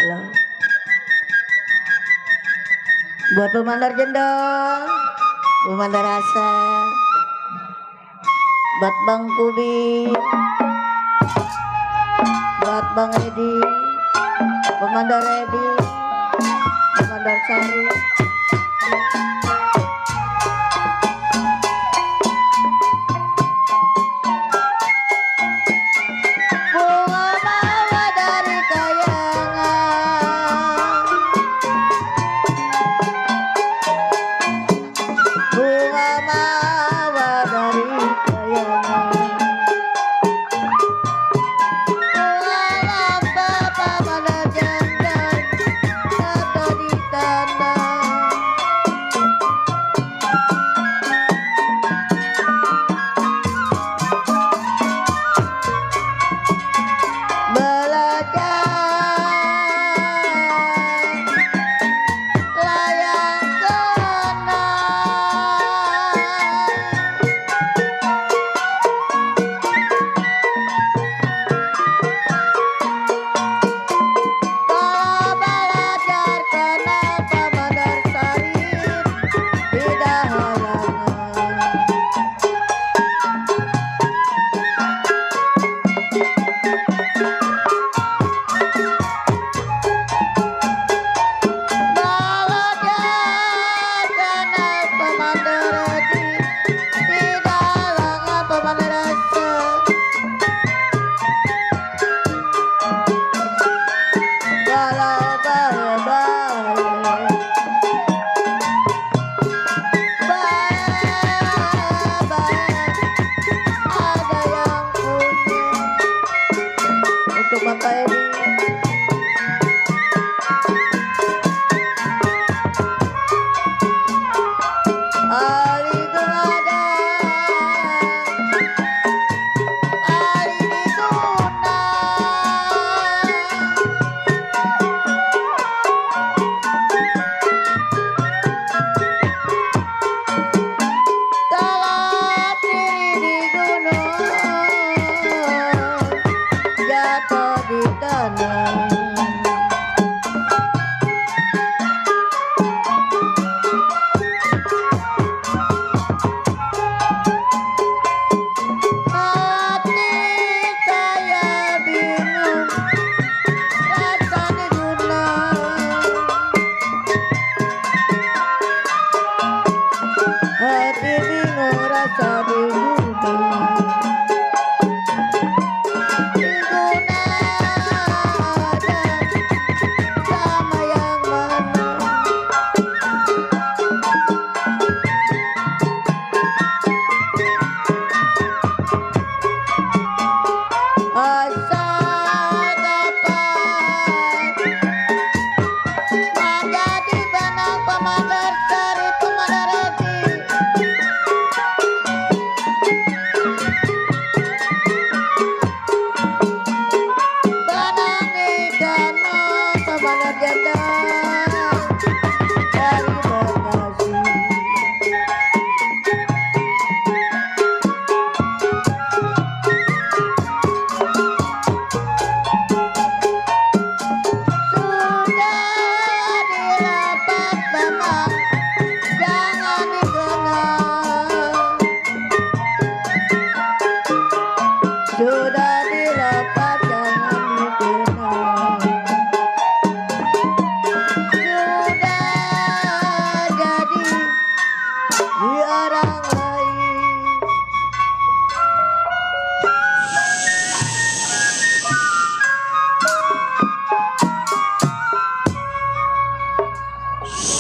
Allah. Buat pemandar jendong, pemandar rasa, buat Bang Kubi, buat Bang Edi, pemandar Edi, pemandar Sari.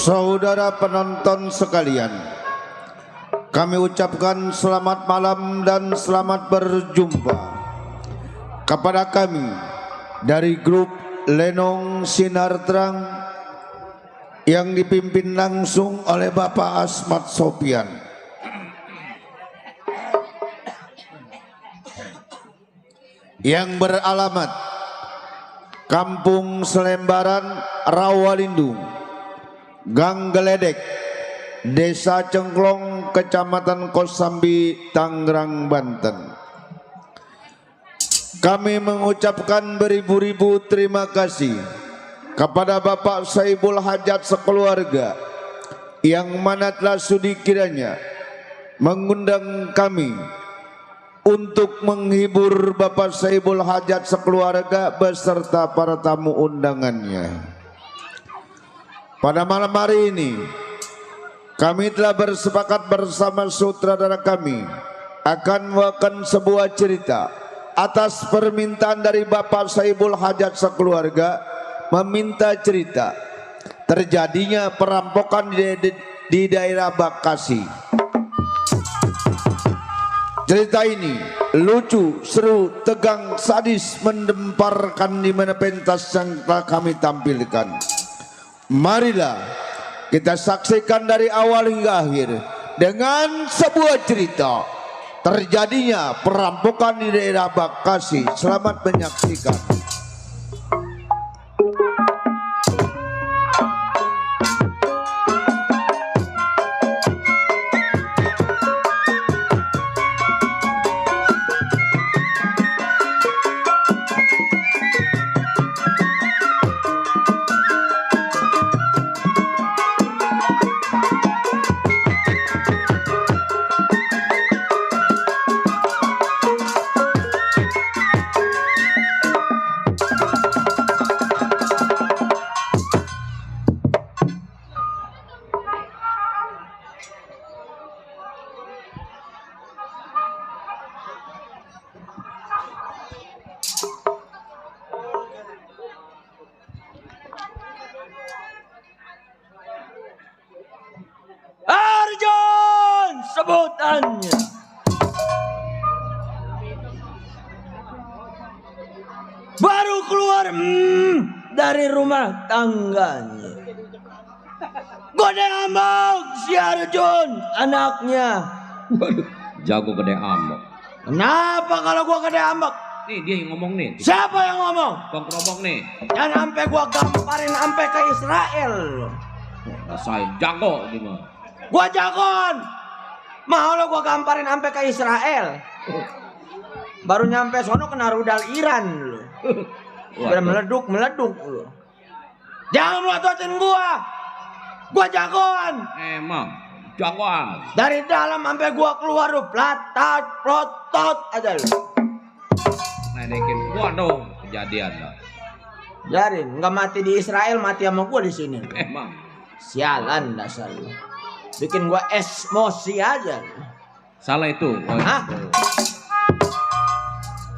Saudara penonton sekalian, kami ucapkan selamat malam dan selamat berjumpa kepada kami dari grup Lenong Sinar Terang yang dipimpin langsung oleh Bapak Asmat Sopian, yang beralamat Kampung Selembaran, Rawalindung, Gang Geledek, Desa Cengklong, Kecamatan Kosambi, Tangerang, Banten. Kami mengucapkan beribu-ribu terima kasih kepada Bapak Saibul Hajat sekeluarga yang mana telah sudi kiranya mengundang kami untuk menghibur Bapak Saibul Hajat sekeluarga beserta para tamu undangannya. Pada malam hari ini kami telah bersepakat bersama sutradara kami akan membawakan sebuah cerita atas permintaan dari Bapak Saibul Hajat sekeluarga, meminta cerita terjadinya perampokan di daerah Bekasi. Cerita ini lucu, seru, tegang, sadis, mendemparkan di mana pentas yang telah kami tampilkan. Marilah kita saksikan dari awal hingga akhir dengan sebuah cerita terjadinya perampokan di daerah Bekasi. Selamat menyaksikan. Sebutannya baru keluar dari rumah tangganya. Gede amok si Arjun anaknya. Waduh, jago gede amok. Kenapa kalau gua gede amok? Nih dia yang ngomong nih. Siapa yang ngomong? Bang Kerobong nih. Jangan sampai gua gamparin sampai ke Israel. Rasain jago dia mah. Gua jagoan. Mau lo gua gamparin sampai ke Israel. Baru nyampe sono kena rudal Iran lu. Udah meleduk lu. Jangan ngototin gua. Gua jagoan. Emang jagoan. Dari dalam sampai gua keluar lu plotot aja lu. Nedekin gua dong kejadian dah. Jarin, nggak mati di Israel, mati sama gua di sini. Emang Sialan dasar lu. Bikin gua emosi aja. salah itu. Hah?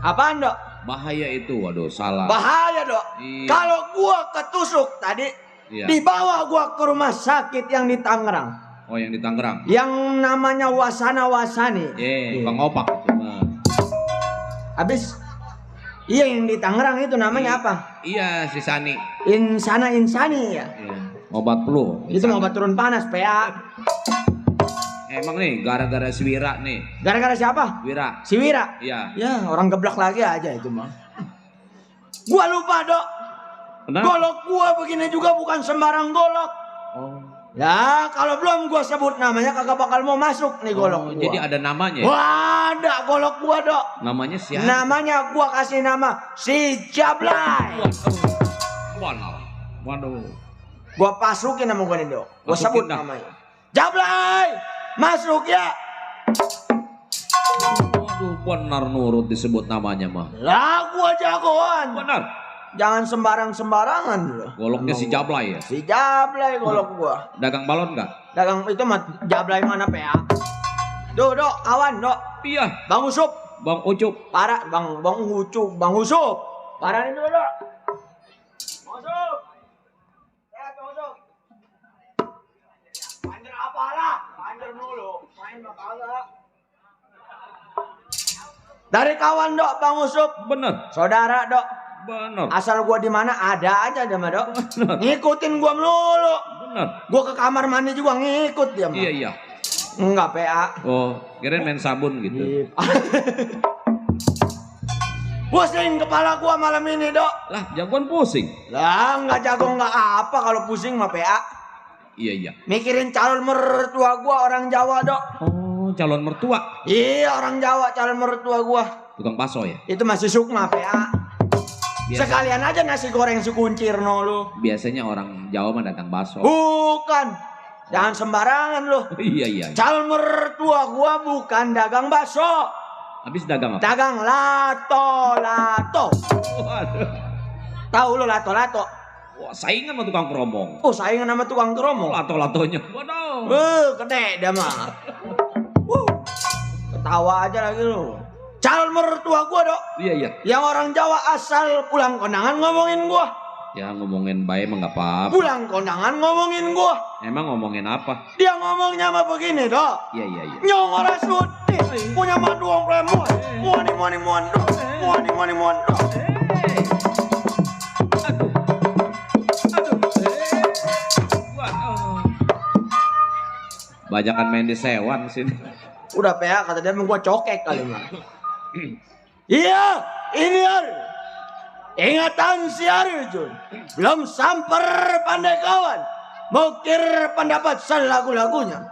Apaan, Dok? Bahaya itu, waduh salah. Bahaya, Dok. Iya. Kalau gua ketusuk tadi, Iya. dibawa gua ke rumah sakit yang di Tangerang. Oh yang di Tangerang. Yang namanya Wasana Wasani. Bang Opak itu mah. Habis iya yang di Tangerang itu namanya apa? Iya si Sani. Insani ya. Iya. Obat flu. Itu mau obat turun panas, PA. Emang nih gara-gara si Wira nih. Gara-gara siapa? Wira. Si Wira. Iya. Ya, orang geblak lagi aja itu mah. Gua lupa, Dok. Kenapa? Golok gua begini juga bukan sembarang golok. Oh. Ya, kalau belum gua sebut namanya kagak bakal mau masuk nih golok gua. Jadi ada namanya. Wah, ada golok gua, Dok. Namanya siapa? Namanya gua kasih nama si Jablay. Waduh. Gua pasukin nama gua nih, Dok. Gua Masukin sebut dah. namanya. Jablay, masuk ya. Waduh, benar nurut disebut namanya mah. Lah, gua jagoan. Benar. Jangan sembarangan loh. Goloknya si Jablay ya. Si Jablay golok gua. Dagang balon nggak? Dagang itu mah Jablay mana PA? Dok, kawan, Dok. Iya. Bang Usup. Bang Ucup. Parah, Bang Ucup, Bang Usup. Parahin dulu, Dok. Bang Usup. Ya, Bang Usup. Panjer apalah? Panjer dulu. Main mah kagak. Dari kawan, Dok, Bang Usup. Bener. Saudara, Dok. Bener. Asal gua di mana ada aja dia mah, Dok. Bener. Ngikutin gua melulu. Bener. Gua ke kamar mandi juga ngikut dia mah. Iya. Enggak PA. Oh, kirain main sabun gitu. Pusing kepala gua malam ini, Dok. Lah, jagoan pusing. Lah, enggak jago enggak apa kalau pusing mah PA. Iya. Mikirin calon mertua gua orang Jawa, Dok. Oh, calon mertua. Iya, orang Jawa calon mertua gua. Tukang baso ya? Itu masih Sukma PA. Sekalian aja nasi goreng sekuncir no lu. Biasanya orang Jawa mah dagang bakso. Bukan. Jangan sembarangan lu. Iya. Calon mertua gua bukan dagang bakso. Habis dagang apa? Dagang lato. Waduh. Tahu lu lato? Wah, saingan sama tukang keromong. Oh, saingan sama tukang keromong. Lato-latonya. Waduh. Gede dia mah. Ketawa aja lagi lu. Calon mertua gua, Dok. Iya. Yang orang Jawa asal pulang kondangan ngomongin gua. Ya ngomongin baik emang gak apa-apa. Pulang kondangan ngomongin gua. Emang ngomongin apa? Dia ngomongnya mah begini, Dok. Iya. Nyong ora sudi punya maduang premon. Muani mondo. Bajakan main di sewan sini. Udah PA kata dia, gua cokek kali mah. Iya, ini ingatan siar Jun. Belum samper pandai kawan. Mukir pendapat lagu-lagunya.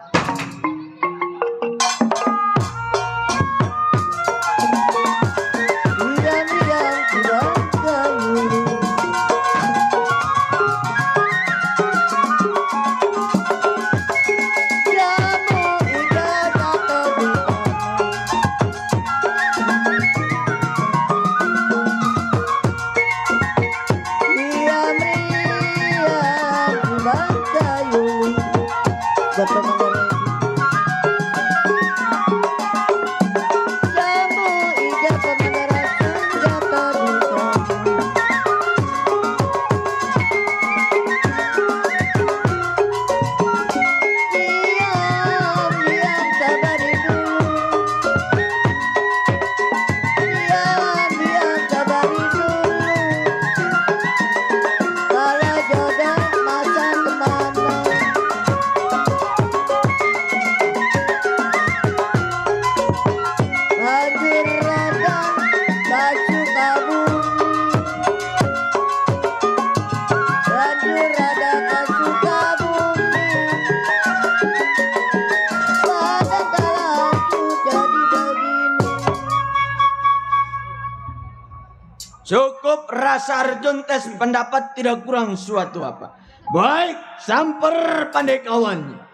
Cukup rasa Arjun tes pendapat tidak kurang suatu apa. Baik, samper pandai kawannya.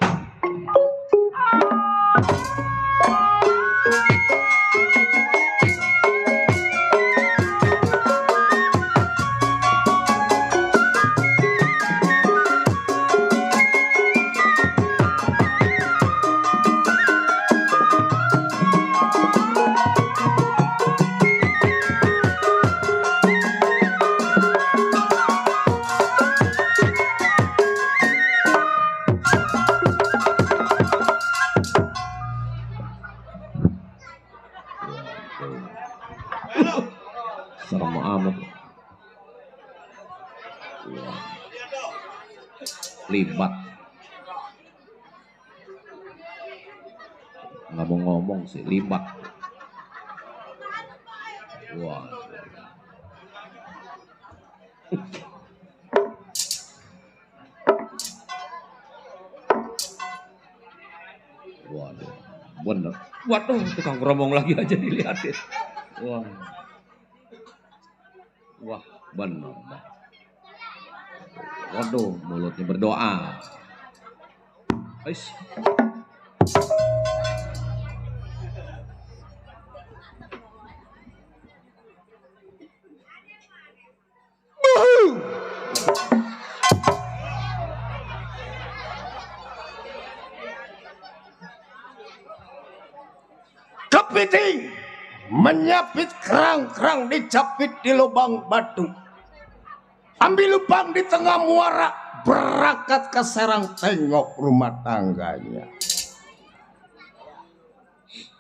Serem amat. Libat. Nggak mau ngomong sih, libat. Wah. Waduh, bener. Waduh, tukang keromong lagi aja dilihatin. Wah. Wah, bener. Waduh, mulutnya berdoa. Ais. Kepiting menyapit kerang-kerang dicapit di lubang batu. Ambil lubang di tengah muara, berangkat ke Serang tengok rumah tangganya.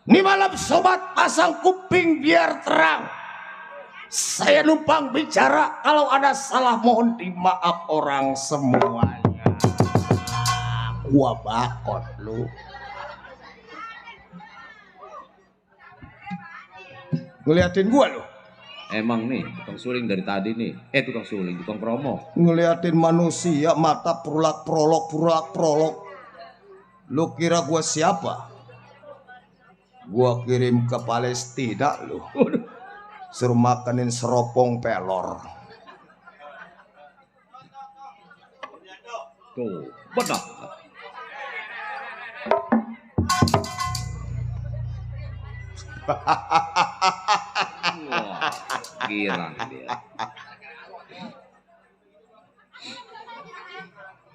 Ini malam sobat pasang kuping biar terang. Saya numpang bicara, kalau ada salah mohon dimaaf orang semuanya. Gua bakot lu. Ngeliatin gua loh. Emang nih, tukang suling dari tadi nih. Tukang suling, tukang promo. Ngeliatin manusia mata prolog. Lu kira gua siapa? Gua kirim ke Palestina lu. suruh makanin seropong pelor. Tuh, benar. Wah, gila nih dia.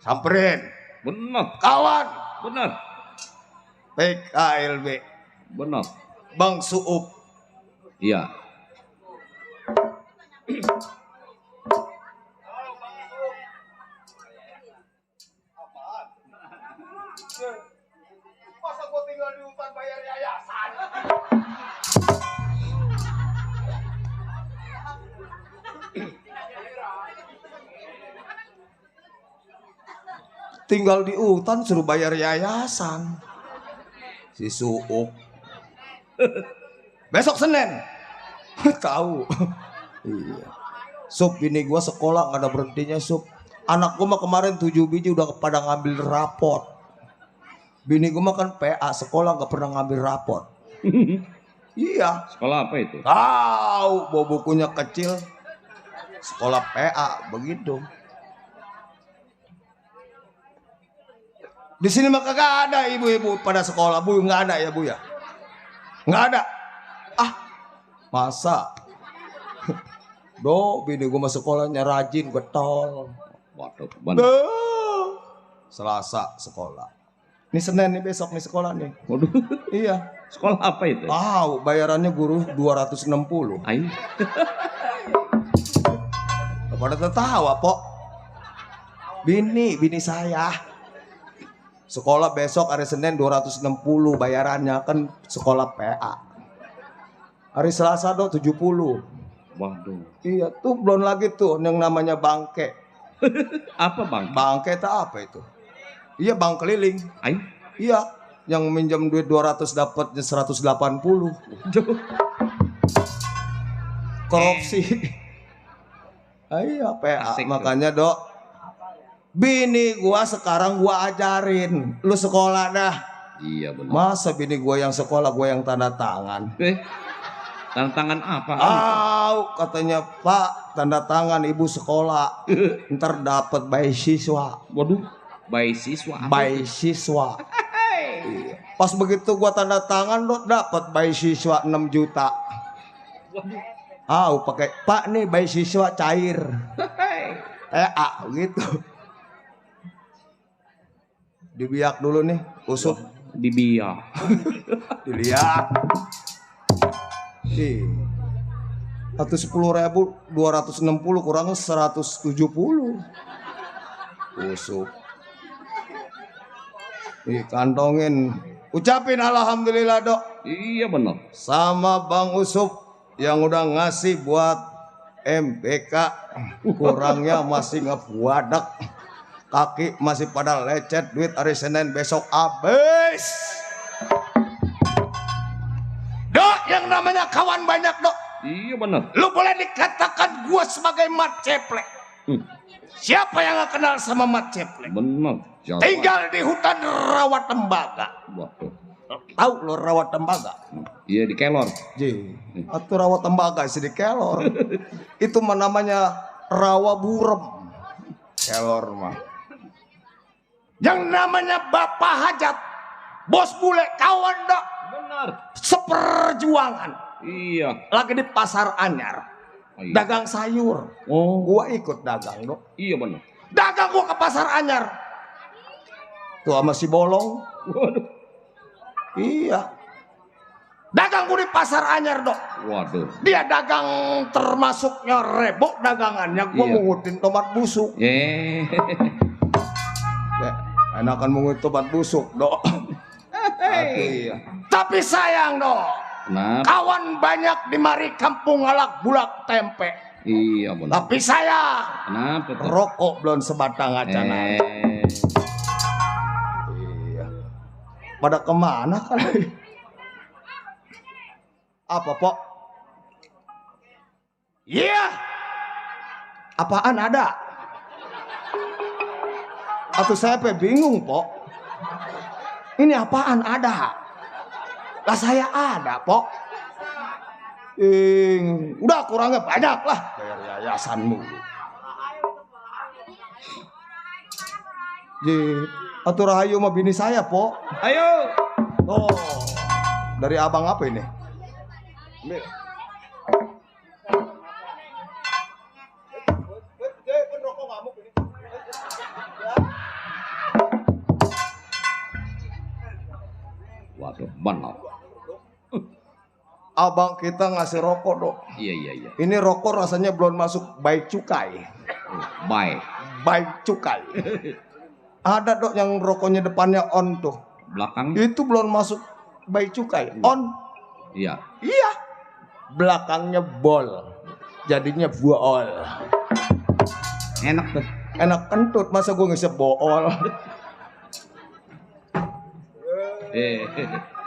Samperin. Benar, Kawan. benar, PKLB. benar. Bang Suup. Iya. Masa gua tinggal di hutan bayar yayasan? Tinggal di hutan suruh bayar yayasan. Si Suup. Besok Senin. Tahu. Iya. Sup, bini gua sekolah nggak ada berhentinya, Sup. Anak gua mah kemarin 7 biji udah pada ngambil raport. Bini gua mah kan PA, sekolah nggak pernah ngambil raport. Iya. Sekolah apa itu? Tahu, bawa bukunya kecil. Sekolah PA begitu. Di sini mah kagak ada ibu-ibu pada sekolah, Bu. Nggak ada ya, Bu ya? Nggak ada. Ah, masa? Do, bini gua mah sekolahnya rajin, getol. Waduh, benar. Duh. Selasa sekolah. Ini Senin nih, besok nih sekolah nih. Waduh, Iya. sekolah apa itu? Tahu, bayarannya guru 260. Ayo. Pada tertawa, Pok. Bini saya. Sekolah besok hari Senin 260 bayarannya, kan sekolah PA. Hari Selasa do 70. Waduh. Iya, tuh belum lagi tuh yang namanya bangke. Apa bang? Bangke itu apa itu? Iya, bank keliling. Ayo. Iya, yang minjam duit 200 dapatnya 180. Korupsi. Iya, PA. Asik, makanya, Dok. Bini gua sekarang gua ajarin, lu sekolah dah. Iya benar. Masa bini gua yang sekolah, gua yang tanda tangan. Tanda tangan apa? Katanya, Pak, tanda tangan ibu sekolah. Ntar dapat beasiswa. Waduh, beasiswa. Beasiswa. Iya. Pas begitu gua tanda tangan, lo dapat beasiswa 6 juta. Pakai, Pak nih beasiswa cair. Gitu. Dibiak dulu nih, usut. Dibiak. Dilihat. Atau 10.000 260 kurang 170. Usuk. Kantongin. Ucapin alhamdulillah, Dok. Iya benar. Sama Bang Usup yang udah ngasih buat MPK. Kurangnya masih ngebuadak. Kaki masih pada lecet, duit hari Senin besok habis. Dok, yang namanya kawan banyak, Dok. Iya benar. Lu boleh dikatakan gua sebagai mat ceplek. Siapa yang gak kenal sama mat ceplek? Benar. Siapa? Tinggal di hutan rawa tembaga. Waduh. Tahu lo rawa tembaga? Iya di kelor. Atau rawa tembaga sih di kelor. Itu mah namanya rawa burem. Kelor mah. Yang namanya Bapak Hajat, bos bule, kawan, Dok. Benar. Seperjuangan. Iya. Lagi di pasar anyar. Iya. Dagang sayur. Oh. Gua ikut dagang, Dok. Iya benar. Dagang gua ke pasar anyar. Tuh sama si bolong. Waduh. Iya. Dagang gua di pasar anyar, Dok. Waduh. Dia dagang termasuknya rebok dagangannya. Gua Iya. mungutin tomat busuk. Enakan mungut tomat busuk, Dok. Iya. Tapi sayang, Dok. Kenapa? Kawan banyak di mari kampung alak bulak tempe. Iya benar. Tapi sayang, Kenapa tuh? rokok belum sebatang acanan. Iya. Pada kemana kali? Apa, Pok? Iya. Apaan ada? Atau saya bingung, Pok. Ini apaan ada? Lah saya ada, Pok. Udah kurangnya banyak lah bayar yayasanmu. Atur rahayu sama bini saya, Po. Ayo. Oh, dari abang apa ini? Waduh, benar. Abang kita ngasih rokok, Dok. Iya. Ini rokok rasanya belum masuk baik cukai. Baik. Baik cukai. Ada, Dok, yang rokoknya depannya on tuh. Belakang. Itu belum masuk baik cukai. On. Iya. Iya. Belakangnya bol. Jadinya buol. Enak tuh. Enak kentut, masa gue ngisep bool.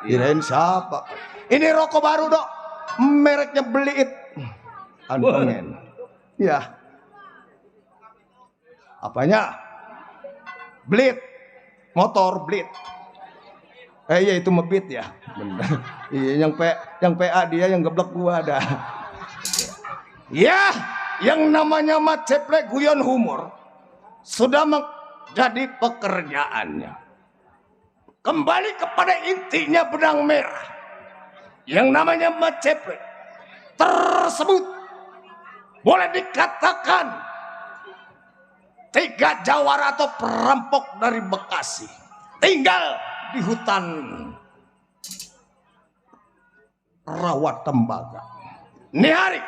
Kirain siapa? Ini rokok baru, Dok. Mereknya Beliit. Antengin. Iya. Apanya? Blit. Motor Blit. Iya itu mebit ya. Bener. Iya yang PA dia, yang geblek gua ada. Ya, yang namanya Mat Ceplek guyon humor sudah menjadi pekerjaannya. Kembali kepada intinya benang merah. Yang namanya Mat Ceplek tersebut boleh dikatakan 3 jawara atau perampok dari Bekasi tinggal di hutan rawa tembaga. Ini hari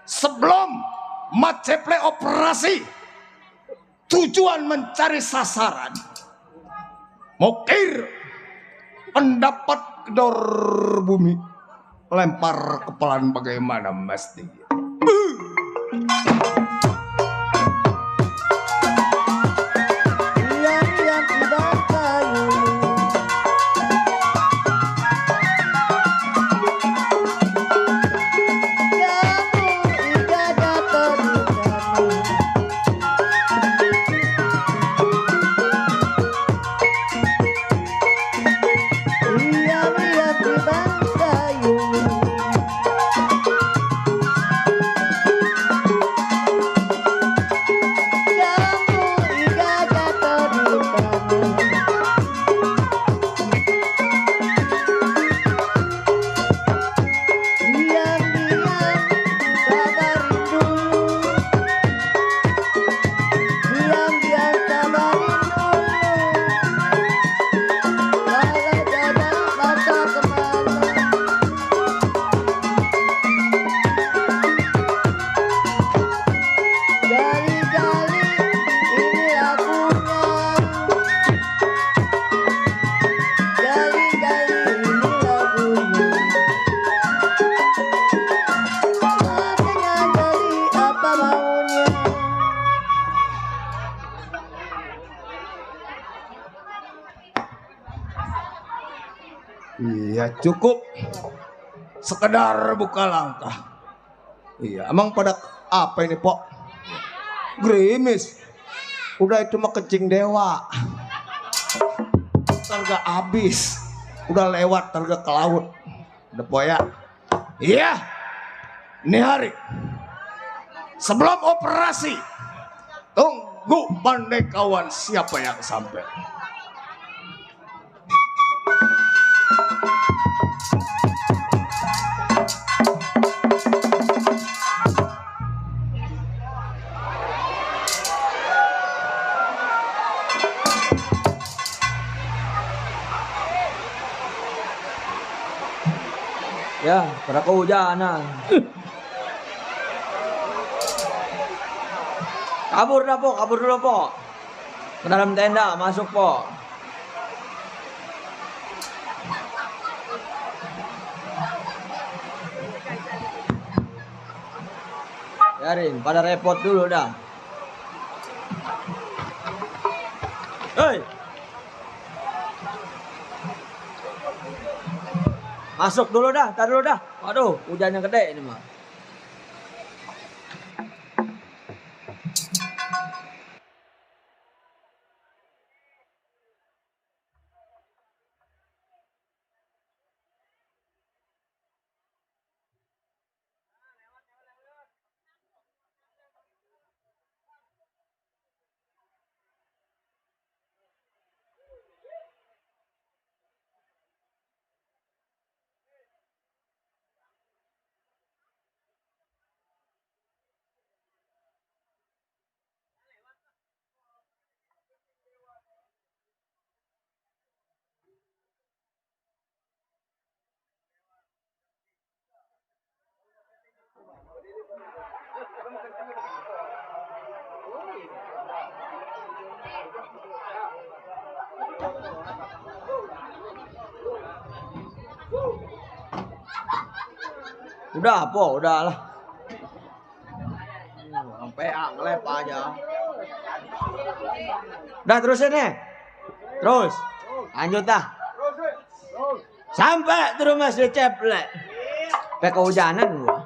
sebelum Mat Ceplek operasi, tujuan mencari sasaran, mokir pendapat gedor bumi, lempar kepalan bagaimana mesti. Iya cukup sekedar buka langkah. Iya emang pada apa ini Pok? Gerimis. Udah itu mah kencing dewa. Targa habis. Udah lewat targa ke laut. Udah poya. Iya. Ini hari sebelum operasi, tunggu pandai kawan siapa yang sampai. Ya, pada kehujanan. Kabur dah, Po. Kabur dulu, Po. Ke dalam tenda, masuk, Po. Biarin, pada repot dulu dah. Hei! Masuk dulu dah, tar dulu dah. Waduh, hujan yang gede ini mah. Udah apa? Udah lah. Sampai ngelep aja. Udah terusin nih. Terus. Lanjut dah. Sampai terus masih ceplek. Sampai kehujanan gua.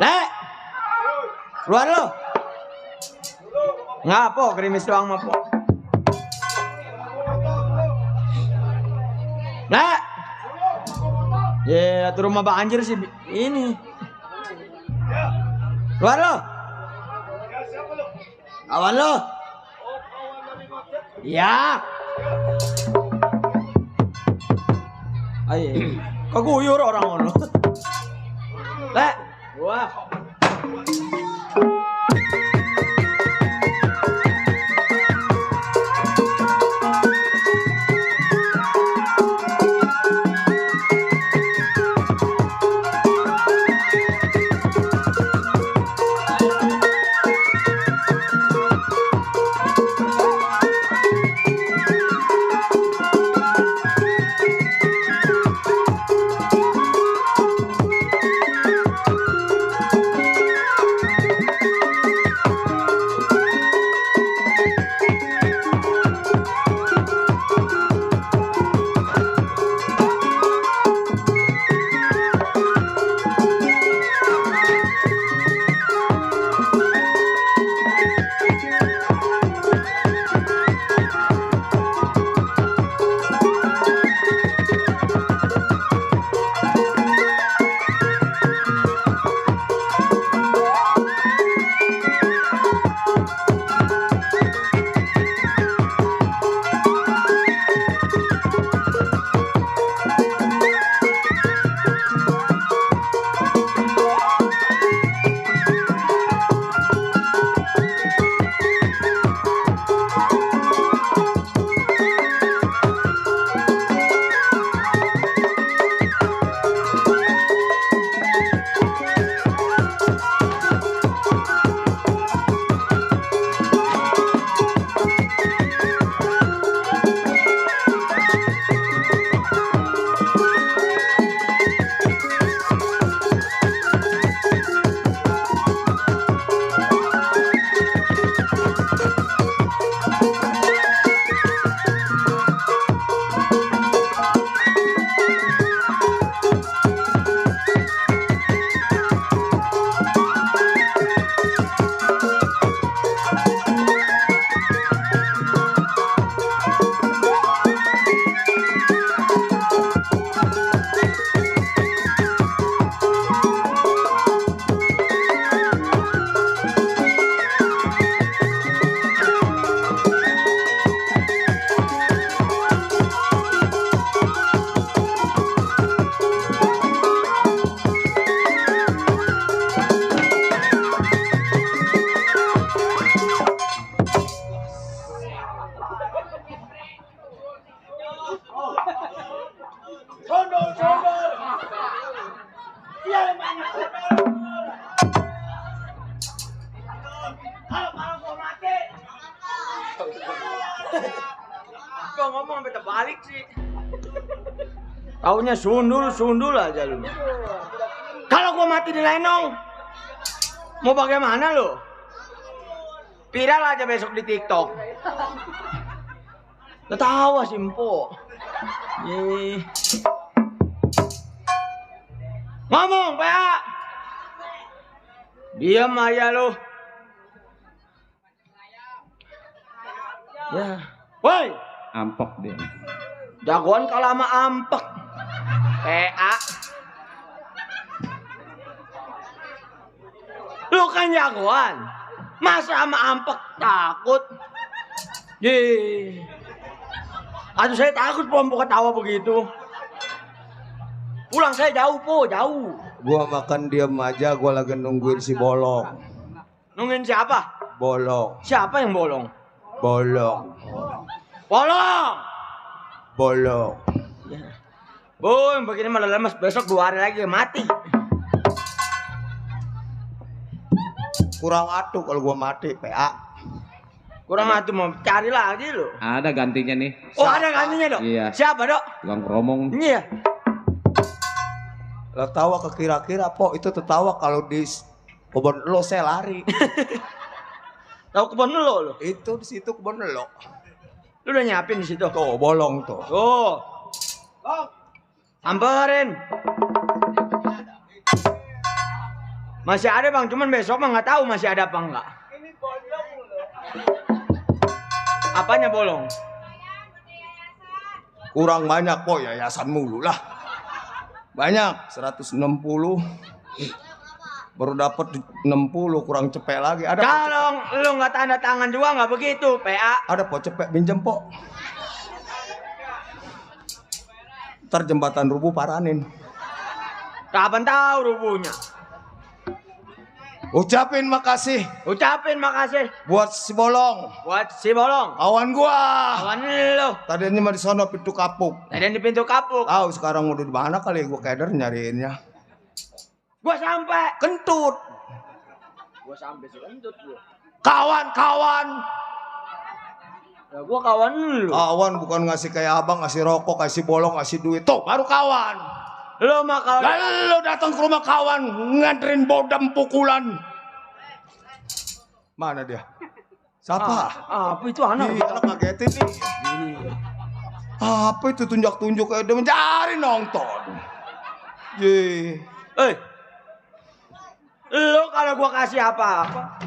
Lek. Keluar lo. Ngapo gerimis doang mah po. Lek. Ya, tuh rumah banjir sih ini. Keluar lo. Awan lo. Iya. Ayo, kaguyur orang lo. Lek. Wah. Kok ngomong sampai terbalik sih. Taunya sundul aja lu. Kalau gua mati di Lenong, mau bagaimana lu? Viral aja besok di TikTok. Ketawa sih Mpo. Ye. Ngomong, PA. Diam aja lu. Ya. Woi, Ampek dia. jagoan kalau sama ampek. PA. Lu kan jagoan. Masa sama ampek takut? Ye. Aduh saya takut Pompo ketawa begitu. Pulang saya jauh Po, jauh. Gua makan diam aja, gua lagi nungguin si Bolong. Nungguin siapa? Bolong, Siapa yang bolong? bolong, Bolong! bolong. Ya. Boy, begini malah lemas, besok 2 hari lagi mati. Kurang atuh kalau gua mati, PA. Kurang atuh mau cari lagi lo. Ada gantinya nih. Oh ada gantinya dok? Iya. Siapa dok? Tukang keromong. Iya. Lo tawa ke kira-kira po itu tertawa kalau di kebon lo saya lari. Tahu kebon lo? Itu di situ kebon lo. Lu udah nyiapin di situ? Tuh bolong tuh. Oh. Samperin. Masih ada bang, cuman besok mah nggak tahu masih ada apa enggak. Apanya bolong? Kurang banyak po, yayasan mulu lah. Banyak 160. Baru dapat 60, kurang cepet lagi. Ada Kalau lu nggak tanda tangan juga nggak begitu, PA. Ada po cepet pinjem po. Ntar jembatan rubuh paranin. Kapan tahu rubuhnya? Ucapin makasih Ucapin makasih buat si bolong, buat si bolong. kawan gua. Kawan lu. Tadinya mah di sono pintu kapuk. Tadi di pintu kapuk. Tahu sekarang udah di mana kali gua keder nyariinnya. Gua sampai Kentut. Gua sampai sekentut lu. Kawan-kawan. Ya gua kawan lu. Kawan bukan ngasih kayak abang, ngasih rokok, kasih bolong, kasih duit. Tuh baru kawan. Lu mah kawan. Lalu datang ke rumah kawan nganterin bodam pukulan. Mana dia? Siapa? Apa itu anak? Ih, anak ngagetin nih. Apa itu tunjuk-tunjuk kayak udah mencari nonton. Ye. Lu kalau gua kasih apa-apa.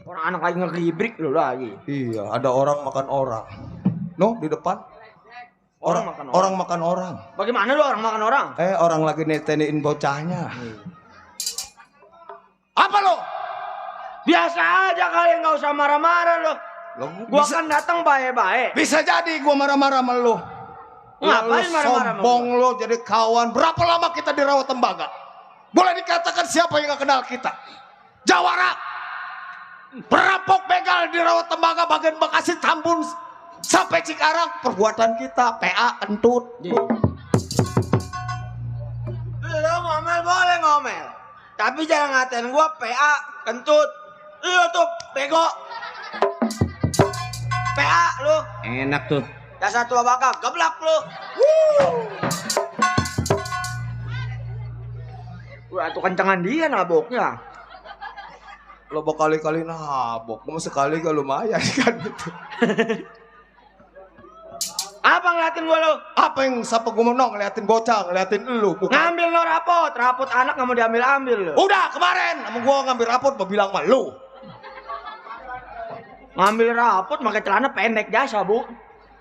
Orang anak lagi ngeribrik lu lagi. Iya, ada orang makan orang. No, di depan. Orang makan orang. Orang makan orang. Bagaimana lu orang makan orang? Orang lagi netenin bocahnya. Apa lo? Biasa aja kalian nggak usah marah-marah lo. Gua kan datang baik-baik. Bisa jadi gua marah-marah sama lo. Ngapain marah-marah sama sombong lo jadi kawan. Berapa lama kita dirawat tembaga? Boleh dikatakan siapa yang gak kenal kita? Jawara. Perampok begal dirawat tembaga bagian Bekasi Tambun sampai Cikarang. Perbuatan kita PA kentut. Lo ngomel boleh ngomel. Tapi jangan ngatain gua PA kentut. Lu tuh bego. PA lu. Enak tuh. Dasar tua baka geblak lu. Wah, tuh kencengan dia naboknya. Lo berkali-kali nabok, mau sekali gak lumayan kan gitu. Apa ngeliatin gua lu? Apa yang siapa gue mau ngeliatin bocah, ngeliatin lu bukan. Ngambil lo rapot anak nggak mau diambil lu. Udah kemarin sama gue ngambil rapot mau bilang sama lu. Ngambil rapot pakai celana pendek jasa bu.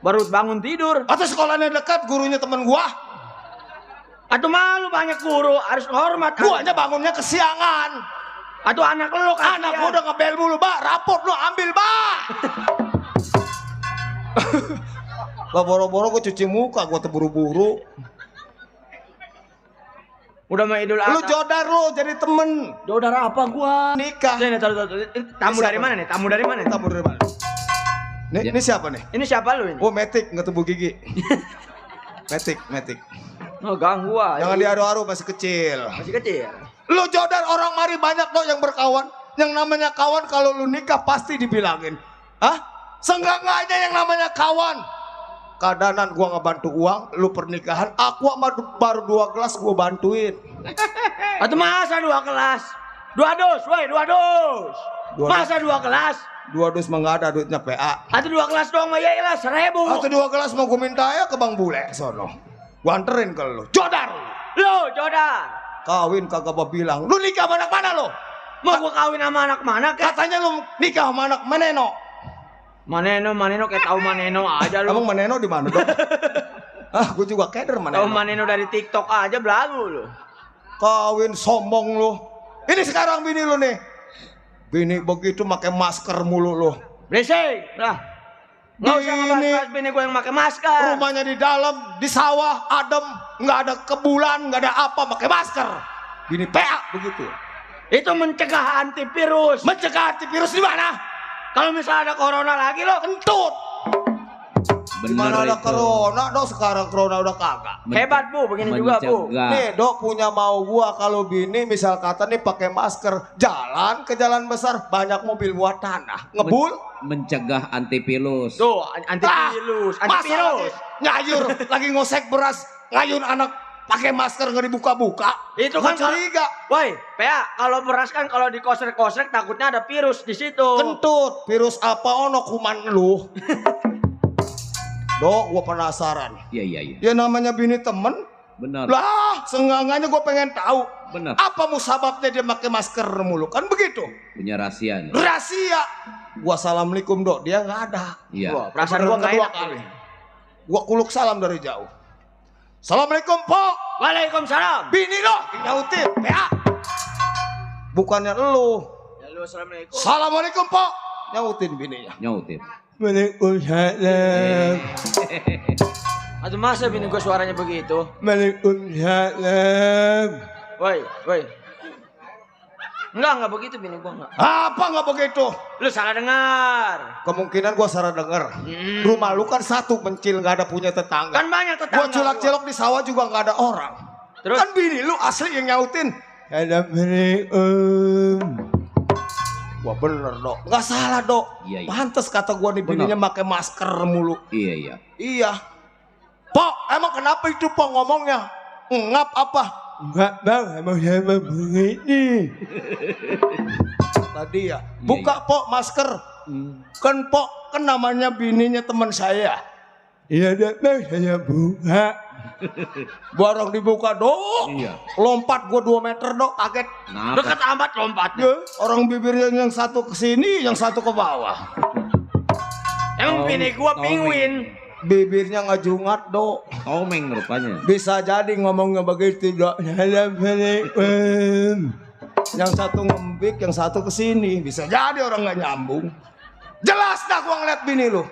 Baru bangun tidur. Atau sekolahnya dekat, gurunya temen gua. Atau malu banyak guru harus hormat. Guanya bangunnya kesiangan. Atau anak lu kan. Anak gua udah ngebel mulu, Mbak. Rapot lu ambil, Mbak. Lah boro-boro gua cuci muka, gua terburu-buru. Udah mau Idul Adha. Lu jodar lu jadi temen. Jodar apa gua? Nikah. Ini tamu dari mana nih? Tamu dari mana? Tamu dari mana? Nih, ini siapa nih? Ini siapa lu ini? Oh, metik nggak tumbuh gigi. Metik. Oh, ganggu gua. Jangan diaru-aru, masih kecil. Masih kecil. Lu jodar orang mari banyak loh yang berkawan. Yang namanya kawan kalau lu nikah pasti dibilangin. Hah? Seenggak-enggaknya yang namanya kawan. Kadanan gua ngebantu uang, lu pernikahan, aku sama baru 2 gelas gua bantuin. Atau masa 2 kelas? 2 dos, woi 2 dos. Masa 2 kelas? 2 dus mah nggak ada duitnya PA. Atau 2 kelas doang mah ya iyalah 1000. Atau 2 gelas mau gua minta ya ke Bang Bule sono. Gua anterin ke lu. Jodar. Lu jodar. Kawin kagak mau bilang. Lu nikah sama anak mana lo? Mau gua kawin sama anak mana kek? Katanya lu nikah sama anak Maneno. Maneno kayak tahu Maneno aja lu. Emang Maneno di mana dong? Gua juga keder Maneno. Tahu Maneno dari TikTok aja belagu lu. Kawin sombong lu. Ini sekarang bini lu nih. Bini begitu pakai masker mulu lu. Berisik lah. Nggak usah ngebahas bini gue yang pakai masker. Rumahnya di dalam, di sawah, adem, nggak ada kebulan, nggak ada apa, pakai masker. Bini PA begitu. Itu mencegah antivirus. Mencegah antivirus di mana? Kalau misalnya ada corona lagi lo Kentut. Gimana ada itu. corona dok, sekarang corona udah kagak. Hebat Bu, begini juga Bu. Mencegah. Nih dok punya mau gua kalau bini misal kata nih pakai masker jalan ke jalan besar banyak mobil muat tanah ngebul. Mencegah antivirus. Tuh, antivirus, antivirus. Nyayur lagi ngosek beras ngayun anak pakai masker nggak dibuka-buka. Itu kan curiga. Woi, PA, kalau beras kan kalau dikosrek-kosrek takutnya ada virus di situ. Kentut, virus apa ono kuman lu? Dok, gua penasaran. Iya. Dia namanya bini temen. Benar. Lah, seenggaknya gua pengen tahu. Benar. Apa musababnya dia pakai masker mulu? Kan begitu. Punya rahasia nih. Rahasia. Gua assalamualaikum dok, dia nggak ada. Iya. Wah, perasaan gua nggak Kedua enak. kali. Gua kuluk salam dari jauh. Assalamualaikum Pok. Waalaikumsalam. Bini lo, nyautin, PA. Bukannya lu. Ya lu assalamualaikum. Assalamualaikum Pok. Nyautin bininya. Nyautin. Waalaikumsalam. Aduh masa bini gua suaranya begitu? Waalaikumsalam. Woi. Enggak begitu bini gua enggak. Apa nggak begitu? Lu salah dengar. Kemungkinan gua salah denger. Rumah lu kan satu pencil, nggak ada punya tetangga. Kan banyak Gua tetangga. culak-celok di sawah juga nggak ada orang. Terus? Kan bini lu asli yang nyautin. Assalamualaikum. Wah bener dok. Nggak salah dok. Iya. Pantes kata gua nih bininya pakai masker mulu. Iya. Iya. Pok, emang kenapa itu Pok ngomongnya? Ngap apa? Enggak bang, emang saya begini. Tadi ya. Buka Pok masker. Kan Pok kan namanya bininya teman saya. Iya dah bang, saya buka. Barang dibuka dok. Iya. Lompat gua 2 meter dok, kaget. Kenapa? Dekat amat lompatnya. Ya, orang bibirnya yang satu ke sini, yang satu ke bawah. Emang bini gua penguin. Bibirnya ngajungat dok. Tomeng rupanya. Bisa jadi ngomongnya begitu dok. Assalamualaikum. Yang satu ngembik, yang satu ke sini. Bisa jadi orang nggak nyambung. Jelas dah gua ngeliat bini lu.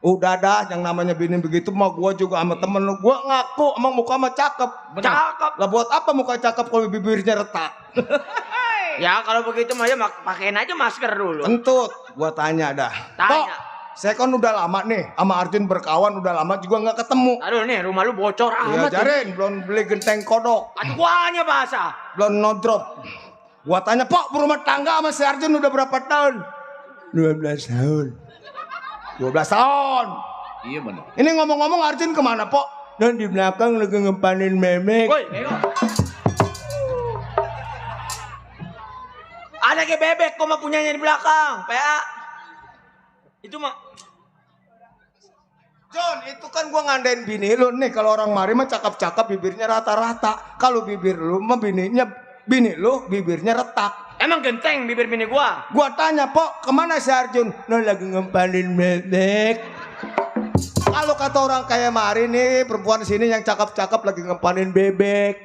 Udah dah, yang namanya bini begitu mah gua juga sama temen lu. Gua ngaku emang muka mah cakep. Cakep. Lah buat apa muka cakep kalau bibirnya retak? Ya kalau begitu mah ya pakein aja masker dulu. Kentut, gua tanya dah. Tanya. Pok, saya kan udah lama nih sama Arjun berkawan, udah lama juga nggak ketemu. Aduh nih rumah lu bocor Iya amat. jarin, belum beli genteng kodok, Aduh guanya basah. belum no drop. Gua tanya, Pok berumah tangga sama si Arjun udah berapa tahun? 12 tahun. 12 tahun. Iya benar. Ini ngomong-ngomong Arjun kemana Pok? Dan di belakang lagi ngepanin memek. Woi, bego. Ada kayak bebek kok mah punyanya di belakang, PA. Itu mah John, itu kan gua ngandain bini lu nih. Kalau orang mari mah cakep-cakep bibirnya rata-rata. Kalau bibir lu mah bini lu bibirnya retak. emang genteng bibir bini gua. Gua tanya, Pok, kemana si Arjun? Nah lagi ngepanin memek. Kalau kata orang kayak mari nih, perempuan sini yang cakep-cakep lagi ngempanin bebek.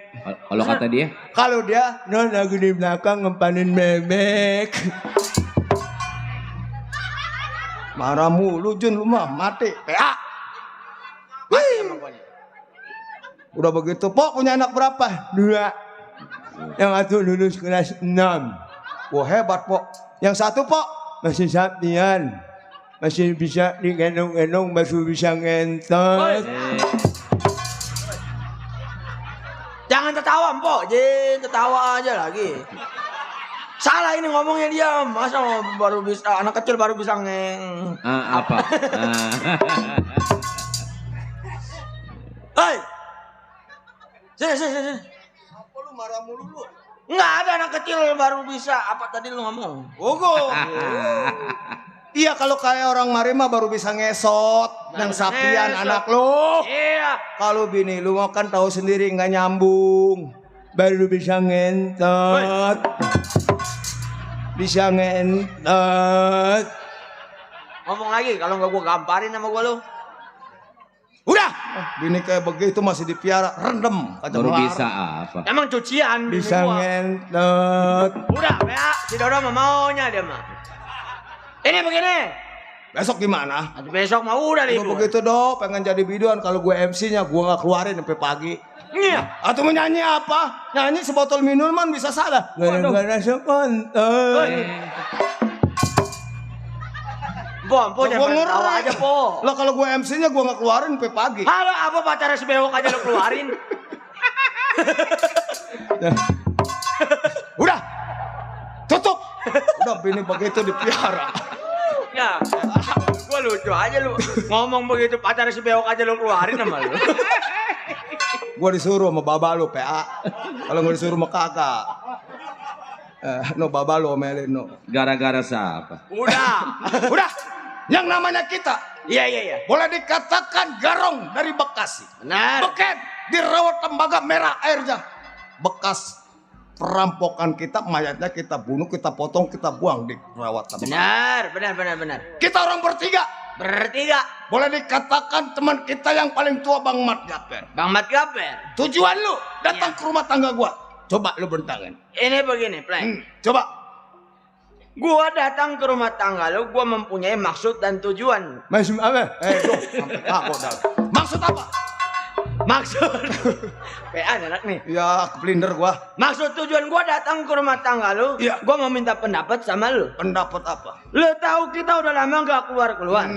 Kalau kata dia, Kalau dia, Nah lagi di belakang ngepanin memek. marah mulu Jun, lu mah mati. PA. Mati emang gua nih. Udah begitu, Pok punya anak berapa? 2. Yang satu lulus kelas 6. Wah hebat, Pok. Yang satu, Pok? Masih Sabtian. Masih bisa digendong-gendong, masih bisa ngentot. Jangan tertawa, Mpok. Jin, tertawa aja lagi. Salah ini ngomongnya dia. Masa baru bisa anak kecil baru bisa ngeng. apa? Hei. Sini. Apa lu marah mulu lu? Enggak ada anak kecil baru bisa. Apa tadi lu ngomong? Ogo. Iya kalau kayak orang mari mah baru bisa ngesot. Yang sapian ngesot. anak lu. Iya. Kalau bini lu mau kan tahu sendiri nggak nyambung. Baru bisa ngentot. Bisa ngentot. Ngomong lagi kalau enggak gua gamparin sama gua lu. Udah. Bini kayak begitu masih dipiara, rendem. Kata Baru melar. bisa apa? Emang cucian bini Bisa gua. ngentot. Udah, ya. Si Dodo mah maunya dia mah. Ini begini. Besok gimana? Nanti besok mah udah Kalau libur. begitu dok, pengen jadi biduan. Kalau gue MC-nya, gue nggak keluarin sampai pagi. Iya. Atau menyanyi apa? Nyanyi sebotol minuman bisa salah. Gara-gara sekontol. Po, jangan Gua tawa aja, Po. Lah kalau gue MC-nya gue nggak keluarin sampai pagi. Halo, apa pacarnya sebewok aja lo keluarin? Udah. Tutup. Udah bini begitu dipiara. Ya, gua lucu aja lu. Ngomong begitu pacarnya sebewok aja lo keluarin sama lu. Gue disuruh sama baba lu PA. Kalau gue disuruh sama kakak. No baba lu omelin no. Gara-gara siapa? Udah. Yang namanya kita. Iya. Boleh dikatakan garong dari Bekasi. Benar. Beken di rawa tembaga merah airnya. Bekas perampokan kita, mayatnya kita bunuh, kita potong, kita buang di rawa tembaga. Benar. Kita orang bertiga. Bertiga. Boleh dikatakan teman kita yang paling tua Bang Mat Gaper. Bang Mat Gaper. Tujuan lu datang ke rumah tangga gua. Coba lu bentangin. Ini begini, Pleng. Coba. Gua datang ke rumah tangga lu, gua mempunyai maksud dan tujuan. Maksud apa? Maksud apa? Maksud PA anak nih. Ya, kepelinder gua. Maksud tujuan gua datang ke rumah tangga lu, Iya. gua mau minta pendapat sama lu. Pendapat apa? Lu tahu kita udah lama gak keluar-keluar.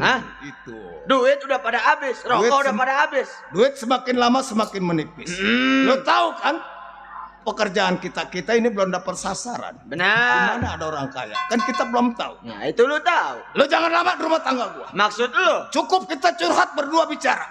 Hah? Itu. Duit udah pada habis, rokok udah pada habis. Duit semakin lama semakin menipis. Lu tahu kan? Pekerjaan kita ini belum dapat sasaran. Benar. Gimana ada orang kaya? Kan kita belum tahu. Nah, itu lu tahu. Lu jangan lama di rumah tangga gua. Maksud lu? Cukup kita curhat berdua bicara.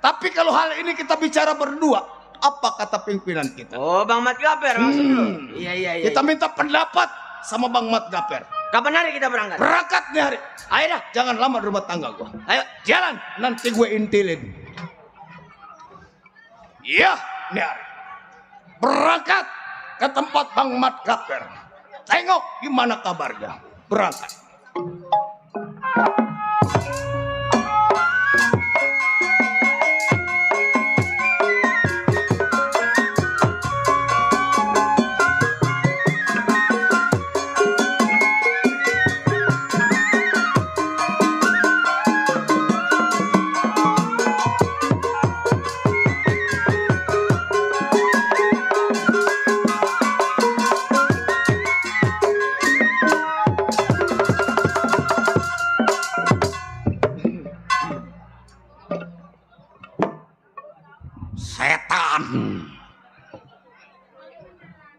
Tapi kalau hal ini kita bicara berdua, apa kata pimpinan kita? Oh, Bang Mat Gaper maksud lu? Iya. Kita minta pendapat sama Bang Mat Gaper. Kapan hari kita berangkat? Berangkat nih hari. Ayo dah. Jangan lama di rumah tangga gua. Ayo. Jalan, nanti gue intilin. Iya, nih hari. Berangkat ke tempat Bang Mat Gaper. Tengok gimana kabarnya. Berangkat.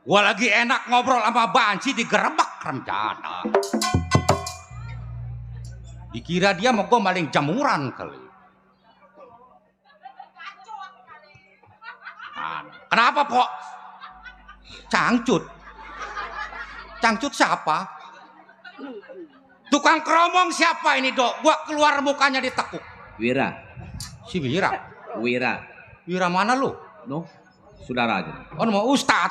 Gua lagi enak ngobrol sama Banci digerebek rencana. Dikira dia mau gua maling jamuran kali. Kenapa, Pok? Cangcut. Cangcut siapa? Tukang keromong siapa ini, Dok? Gua keluar mukanya ditekuk. Wira. Si Wira. Wira mana lu? No, saudara aja. Oh, nama Ustad.